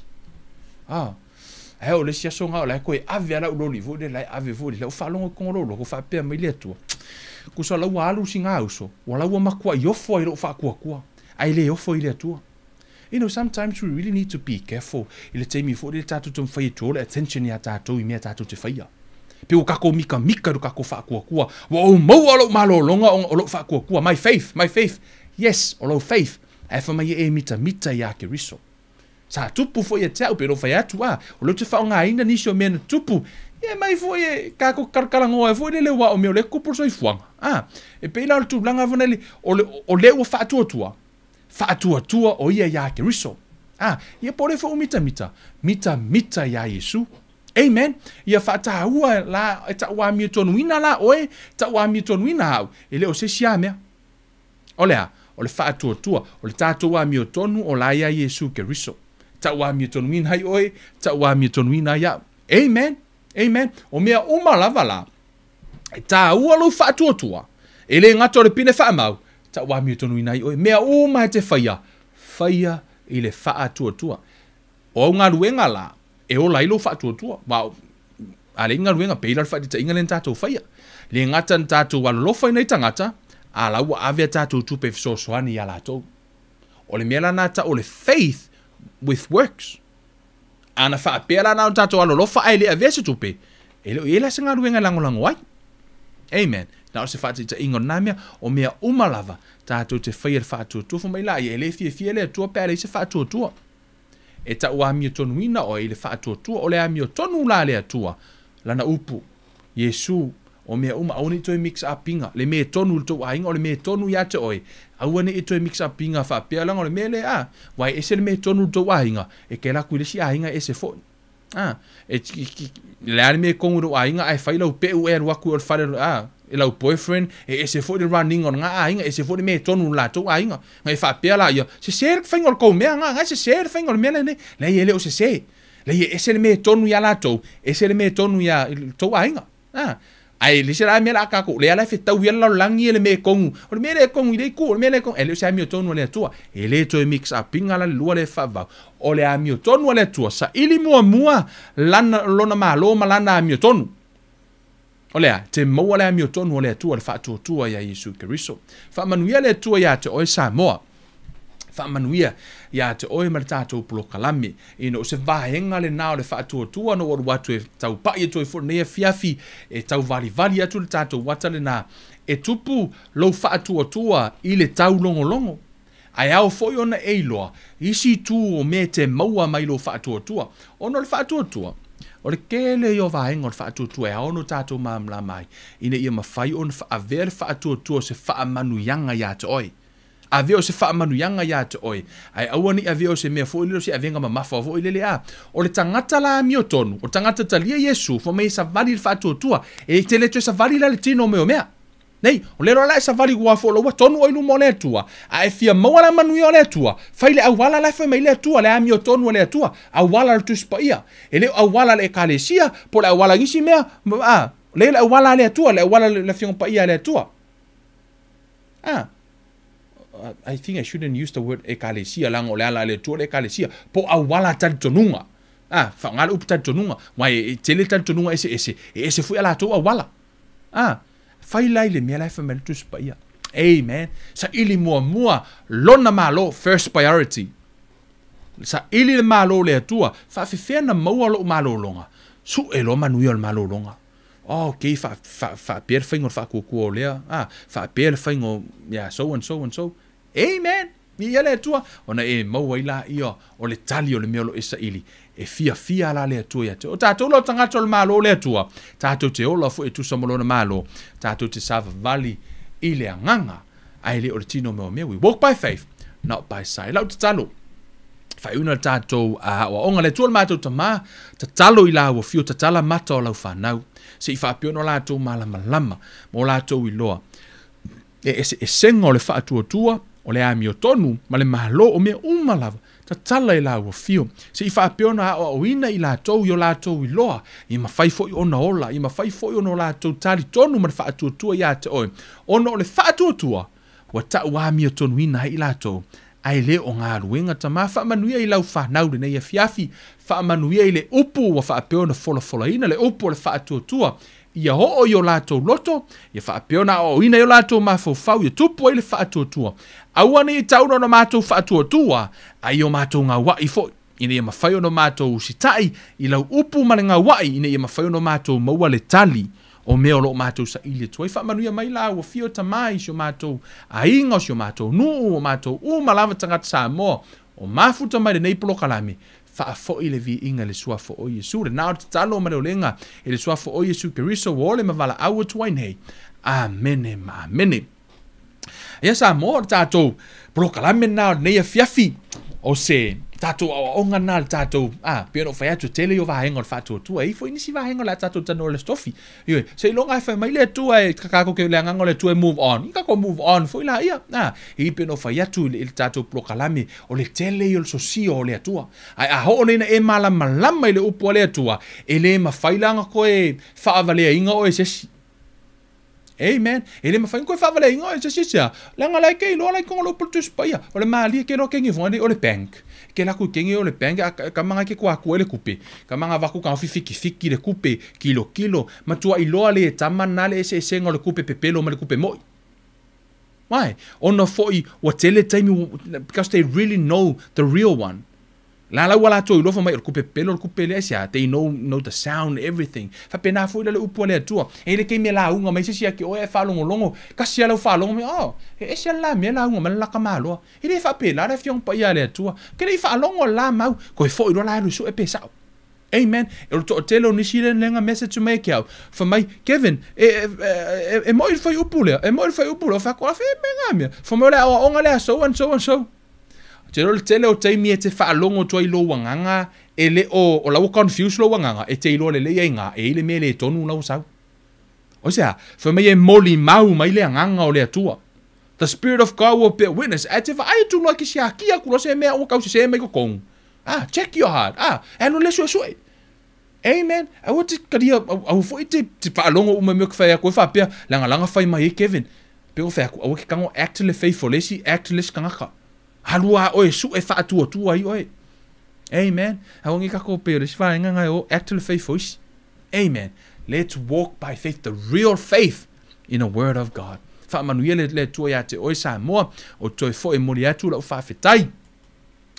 A. Ae o le isi aso na o la e toe ave a lau loli foi lea, la e ave foi lea, ua faalogo i totonu o lou loto, faapea mai le Atua, Tusa la ua alu sina uso, ua la ua matuai ofo ai i lou faatuatua, ae le ofo i le Atua. You know, sometimes we really need to be careful i le taimi foi lea tatou taumafai e draw le attention ia tatou i mea tatou te faia. Pe ua tatou mitamita i lo tatou faatuatua. Ua ou maua lou malologa ona o lou faatuatua. My faith, my faith. Yes, o lou faith. Ae fai mai e mitamita iā Keriso. Sa tupu foi ia te au, pei ona ou fai atu, a, o lea ou te faaaogaina nisi o mea na tupu, ia mai foi e tatou talatalanoa ai foi lele aua o mea o lea e tupu le soifuaga. A, e pei la o le tulaga foi lele, o le, o lea ua faatuatua, faatuatua o ia iā Keriso. A, ia po o lea foi ua mitamita, mitamita iā Iesu. Amen. Ia faataua la, e tauamiotonuina la oe, tauamiotonuina au, e le o se isi lava mea. O le a? O le faatuatua, o le tatou amiotonu o la iā Iesu Keriso. Tauamiotonuina ai oe, tauamiotonuina ai au. Amen. Amen. O mea uma lava la, e tāua lou faatuatua, e le gata o le pine faamau, tauamiotonuina ai oe. Mea uma e te faia, faia i le faatuatua. O au galuega la, e ola ai lou faatuatua. Aua a leai ni galuega, pei la o le faataitaiga lea na tatou faia. Le gata na tatou alolofa i nai tagata, a la ua ave a tatou tupe e fesoasoani ia latou. O le mea la na tau o le faith with works. A na faapea la na ona tatou alolofa ae le avea se tupe, e le o i ai la se galuega e lagolago ai. Amen. Na o se faataitaiga o lena mea, o mea uma lava tatou te faia i le faatuatua. Fai mai laia, e le fiafia le Atua pe a leai se faatuatua. E tauamiotonuina oe i le faatuatua, o le amiotonu la a le Atua, Lana upu, Iesu, o mea uma, aua ne i toe mix up iga, le mea tonu i le tou aiga, o le mea tonu ia te oe, aua ne i toe mix up iga faapea, leaga o le mea lea, a, aua e ese le mea tonu i le tou aiga, e te alu atu i le isi aiga e ese foi. A, e, le a le mea e kogu i lou aiga ae fai lau peu e alu atu i o le fale, a, e lau boyfriend, e ese foi le run ina o lena aiga, ese foi le mea e tonu i le latou aiga. Na e faapea laia, sese le faiga o le tou mea, na, na e sese le faiga o le mea lenei. Leai, e le o sese. Leai, e ese le mea e tonu iā latou, ese le mea e tonu iā le tou aiga. A, ae le isi la mea la a tatou, lea la e fetau ai le lalolagi ia le mea e kogu, o le mea lea e kogu i lea itu, o le mea lea e kogu, e le o se amiotonu a le Atua. E le toe mix up ina la le lua lea e faavavau. O le amiotonu a le Atua, saili muamua lana, lona Malo ma lana amiotonu. O le a? Te maua le amiotonu o le Atua, le faatuatua iā Iesu Keriso. Faamanuia le Atua iā te oe Samoa. Faamanuia iā te oe ma le tatou polokalame. Ina o se vaega lenā o le faatuatua na ou alu atu e taupai atu ai foi lenei afiafi e tauvalivali atu le tatou ata lenā e tupu lou faatuatua i le taulogologo. Ae ao foi ona e iloa isi itu o mea e te maua mai lou faatuatua. Ona o le faatuatua, o le tele ia o vaega o le faatuatua e ao ona tatou malamalama ai, ina ia mafai ona avea le faatuatua o se faamanuiaga ia te oe. Avea o se faamanuiaga ia te oe, ae aua ne i avea o se mea foi lele o se avega mamafa foi lele a. O le tagata la amiotonu, o le tagata talia Iesu, fai mai e savali i le faatuatua, e te le toe savali la i le tino o mea o mea. Nei, o lea loa la e savali ua fo loua tonu oi luma o le Atua, a e fia maua la manuia o le Atua, fai le auala la e fai mai le Atua, le amiotonu a le Atua, auala o le Tusi Paia. E le o auala a le Ekalesia, po o le auala i nisi mea, a, lea le auala a le Atua, le auala le Afioga Paia a le Atua. A, I think I shouldn't use the word Ekalesia, leaga o le ala a le Atua le Ekalesia, po o auala a talitonuga. A, faaaoga le upu talitonuga, aua e tele talitonuga eseese, e ese foi a latou auala. A, fai la i le mea la e fai mai le Tusi Paia. Amen. Saili muamua lona Malo, first priority. Saili le Malo o le Atua. Faafefea na maua lou malologa? Sue loa manuia o le malologa. Oh, okay, faapea le faiga o le faakuakua o lea. Ah, faapea le faiga o, yeah, so and so and so. Amen! Viia le Atua! Ona e maua ai laia o le tali o le mea o lo o e saili. E fiafia la le Atua ia te oe. O tatou la o tagata o le Malo o le Atua, tatou te ola foi e tusa ma Lona Malo, tatou te savavali i le agaga, ae le o le tino mea o mea. We walk by faith, not by sight. Lau tatalo, faaiuina le tatou aoaoga. Le Atua le matou Tama, tatalo i la ua fio tatala mata o lau fanau, se i faapea ona latou malamalama ma o latou iloa. Le eseesega o le faatuatua, o le amiotonu, ma le Malo, o mea uma lava, tatala i la ua fio, se i faapea ona aoaoina i latou i o latou iloa, ia mafai foi ona ola, ia mafai foi ona o latou talitonu ma le faatuatua ia te oe, ona o le faatuatua ua tau amiotonuina ai i latou, ae le o galuega. Tama, faamanuia i lau fanau lenei afiafi, faamanuia i le upu ua faapea ona folafolaina, le upu o le faatuatua, ia oo i o latou loto, ia faapea ona aoaoina ai o latou mafaufau, ia tupu ai le faatuatua. Aua ne i tau na ona matou faatuatua, a ia o matou gaua'i foi, Ina ia mafai ona matou usitai i lau upu ma le gauai, ina ia mafai ona matou maua le tali o mea o lo o matou saili atu ai. Faamanuia mai la ua fio Tama i si o matou aiga, o si o matou nuu, o matou uma lava tagata Samoa o mafuta mai lenei polokalame. Faafoi le viiga i le suafa o Iesu. Lena o le tatalo ma le olega i le suafa o Iesu Keriso ua ole ma valaau atu ai nei. Amene ma amene. Ia Samoa, o le tatou polokalame lena o lenei afiafi, o se tatou aoaoga lena le tatou, pei ona ou fai atu, tele o vaega o le faatuatua, e i ai foi nisi vaega o le a tatou talanoa i le Aso Tofi. Ioe, seiloga e fai mai le Atua e tatou te, le agaga o le Atua e move on, ia tatou move on foi laia. E pei ona ou fai atu i le tatou polokalame, o le tele ia o le sosia o le Atua. Ae a oo nei ina e malamalama i le upu a le Atua, e le mafai la ona toe faavaleaina oe e se isi. Amen. E le mafai ona toe faavaleaina oe e se isi aisea? Leaga la e te iloa la i totonu o le upu a le Tusi Paia. O le malie ke loa keni foga nei o le bank. Ke laku i keni o le bank a kama ngai ke kuakua i le kupe. Kama nga vaku ka fifikifiki le kupe, kilokilo, matuai iloa le tama na le eseesega o le kupe pepelo ma le kupe moi. Why? Ona foi ua tele taimi because they really know the real one. La la ua latou iloa fai mai o le kupe pepelo o le kupe lea aisea, they know the sound everything. Faapena foi la le upu a le Atua. E i ai le taimi e lauga mai se isi ia te oe ae faalogologo, tasi lava lau faalogo mai, oh, e ese lava la mea lauga mai le la tamaloa. E le faapela le Afioga Paia a le Atua. Ke le i faalogo le la mau, toe foi loa la alu e sue pe sao. Amen. O le toatele o nisi lea na message mai ke au. Fai mai, Kevin, e moi le fuaiupu lea, e moi le fuaiupu lea. O fai atu, a fea mea ngā mea. Fai mai o le aoaoga lea, so and so and so. Te iloa le tele o taimi e te faalogo atu ai i lou agaga, e le o, o la ua confuse lou agaga, e te iloa lelei ai ngā, e i ai le mea le tonu la ua sau. O se a? Fai mai e molimau mai le agaga o le Atua. The Spirit of God will bear witness. Ae te vaai atu loa ke siakia atu loa se mea ua tausese mai totonu. Ah, check your heart. Ah, e alu le suesue. Amen. Aua te talia, aua foi te faalogo uma i mea ou te fai atu ai faapea, lagalaga fai mai ai Kevin. Pei ua fai atu, aua te tago act le faithful le isi, act le isi tagata. Alu lava oe e sue faatuatua ai oe. Amen. Aua ne i tatou pei o le isi vaega na e o act le faithful isi. Amen. Let's walk by faith, the real faith in the word of God. Faamanuia le Atua ia te oe Samoa, o toe foi moli atu lau faafetai.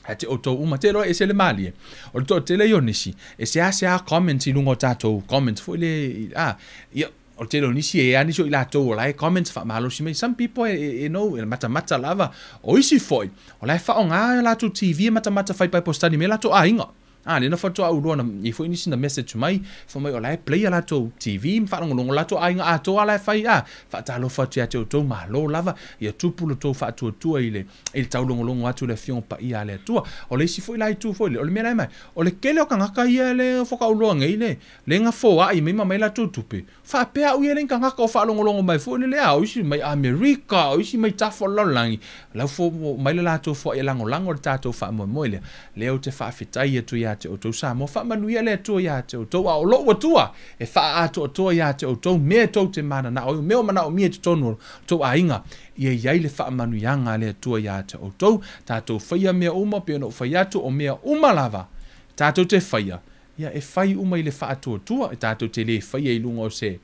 Ia te outou uma, te iloa e ese le malie. O le toatele ia o nisi, e seasea comments i luga o tatou comments foi le, ia, o le tele o nisi e i ai nisi o i latou o la e comments faamalosi mai. Some people e know, e matamata lava. O isi foi, o la e faaaoga a latou TV e matamata fai Bible study mai latou aiga. Lea na faatoa ou iloa na i ai foi nisi na message mai, fai mai o la e play a latou TV ma faalogologo latou aiga atoa la e fai, faatalofa atu ia te outou, malo lava, ia tupu lo tou faatuatua i le i le taulogologo atu i le Afioga Paia a le Atua. O le isi foi la itu foi lea, o le mea la e mai, o le tele o tagata ia le faatoa nei le le na foai mai ma aumai latou tupe, faapea au ia le tagata o faalogologo mai foi lele, o isi mai Amerika, o isi mai tafa o le lalolagi, lau fo mai le latou foai e lagolago le tatou faamoemoe lea. Lea ou te faafetai atu ia te outou Samoa, faamanuia le Atua ia te outou, a o lou Atua e faaatoatoa ia te outou mea tou te mananao ai, o mea o manaomia i totonu o tou aiga, ia i ai le faamanuiaga a le Atua ia te outou. Tatou faia mea uma pei ona ou fai atu, o mea uma lava tatou te faia, ia e fai uma i le faatuatua, e tatou te le faia i luga o se,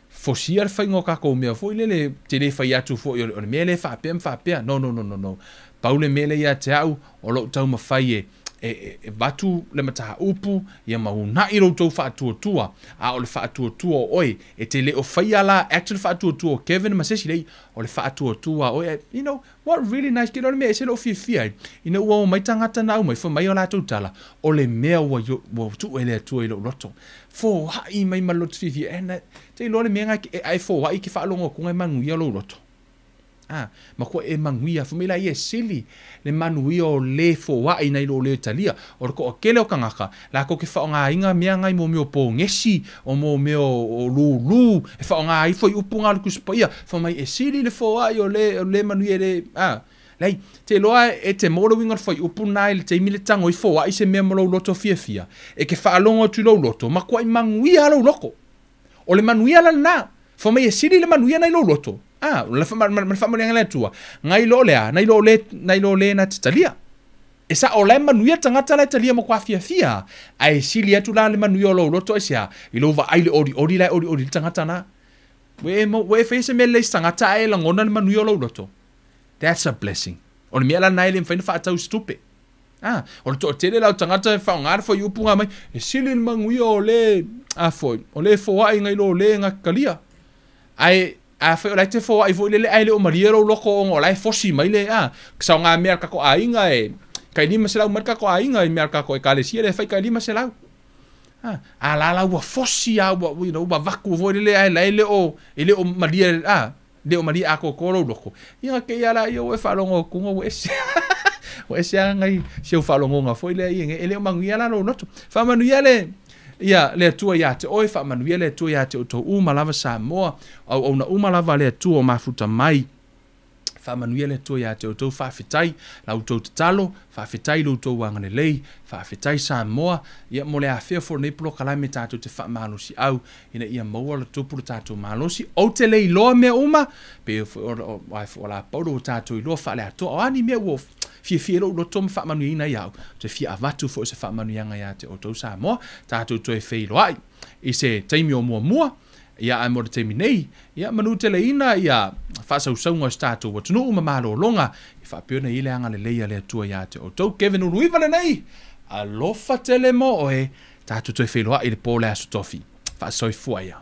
fosia le faiga o tatou mea foi lele, te le fai atu foi o le mea lea e faapea ma faapea. No, no, no, no, no. Pau le mea lea ia te au, o lou taumafai e avatu le mataupu, ia ma uunai lo outou faatuatua, a o le faatuatua o oe, e te le o faia la actually faatuatua o Kevin ma se isi lea, o le faatuatua o oe, what really nice, ke iloa le mea ese lou fiafia ai, ina ua omai tagata na aumai, fai mai o latou tala, o le mea ua tuu e le Atua i lou loto. Foai mai ma le loto fiafia, and te iloa le mea na e foai ke faalogo atu e manuia lou loto. Matua e manuia, fai mai la ia e sili le manuia o le foai nai lo le talia. O le toatele o tagata, latou te faaaogaina mea ngai mo mea o pogesi, o mo mea o lulu, e faaaoga ai foi upu nga o le Tusi Paia. Fai mai e sili le foai o le manuia le, Lei, te iloa e te maua le uiga o le fuaiupu lena i le taimi le tago ai foai se mea ma lou loto fiafia, e ke faalogo atu i lou loto, matuai manuia lou loto. O le manuia la lena. Fai mai e sili le manuia nai lou loto. Ma le faamanuiaga a le Atua, nai lo le a, nai lo le, nai lo le na te talia. E sao la e manuia le tagata la e talia matua fiafia, ae sili atu la le manuia o lou loto aisea, i lou vaai i le olioli la e olioli le tagata na. Ua e faia se mea lelei i se tagata ae e lagona le manuia o lou loto. That's a blessing. O le mea la lena e le mafai ona faatau i se tupe. O le toatele lau tagata e faaaogā le fuaiupu ga mai e sili le manuia o lē a foi o lē foaʻi nai lo lē gakakalia ae afai o lae te foaʻi foi lele ae le o malie lou loko ona o lae fosi mai le a saogā mea a le kako aiga e kai 500 mai le kako aiga i mea a le kako ekalesia le fai kai 500 a la la ua fosi a ua you know, ua vaku foi lele ae lae le o e le o malie a le o malie akoko lou loko ia ke ia la ia ua e faalogo kuga ua ese ua ese agai si au faalogoga foi lea ia e le o manuia la lou loto faamanuia le ia le Atua iā te oe faamanuia le Atua iā te outou uma lava Samoa auauna uma lava le Atua o mafuta mai faamanuia le Atua iā te outou faafetai la outou tatalo faafetai lo outou agalelei faafetai Samoa ia mo le afea foi lenei polokalame tatou te faamalosiau ina ia maua le tupu le tatou malosi ou te le iloa mea uma pe ai foi o la paulo ua tatou iloa faaleatoa o a ni mea ua fiafia lou loto ma faamanuiaina ai au te fia avatu foi se faamanuiaga iā te outou Samoa tatou toe feiloai i se taimi o muamua ia ae mo le taimi nei ia manu teleina ia faasausauga o se tatou atunuu ma malologa e faapea ona i ai le agalelei a le Atua iā te outou Kevin Uluiva lenei alofa tele mo oe tatou toe feiloai i le po le aso tofi faasoifua ia.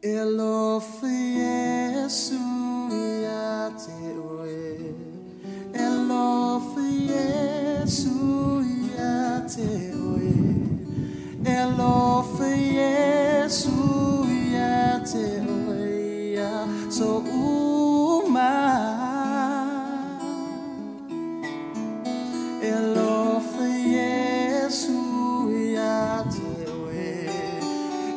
E alofa Iesu ia te oe E alofa Iesu ia te oe E alofa Iesu ia te oe ia so uma E alofa Iesu ia te oe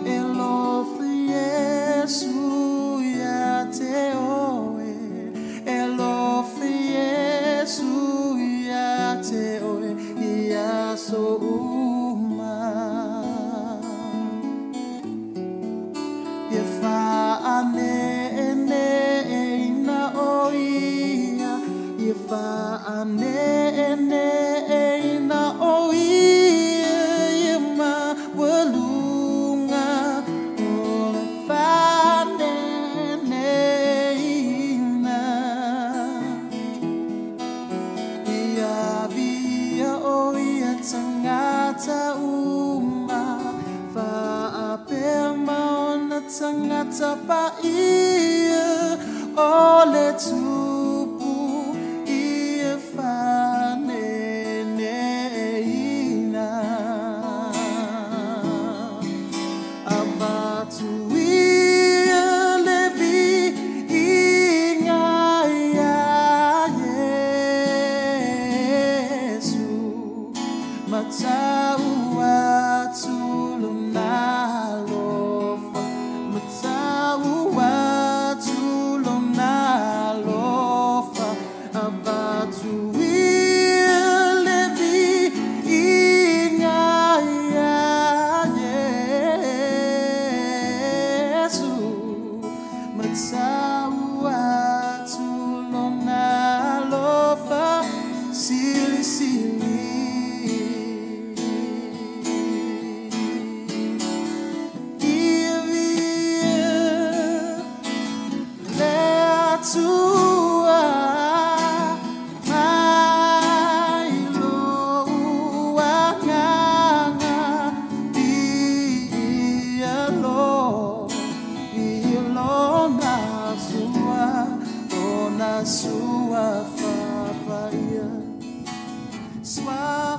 E alofa Iesu ia te oe E alofa Iesu ia te oe ia so uma Ia whaane ina o ia Ia whaane ina o ia Ia mawalunga o le whaane ina Ia via o ia tangata uma Whaapea maona tangata pa ia O le tupu ia whanene ina Avatu ia le vi inga ia Iesu Matau atu lona alofa Matau atu lona alofa Avatu ia le vi inga ia Iesu Matau atu lona alofa Sili sili Ia via le Atua mai lou agaga Ia lo i lona sua, lona sua fapaia. Sua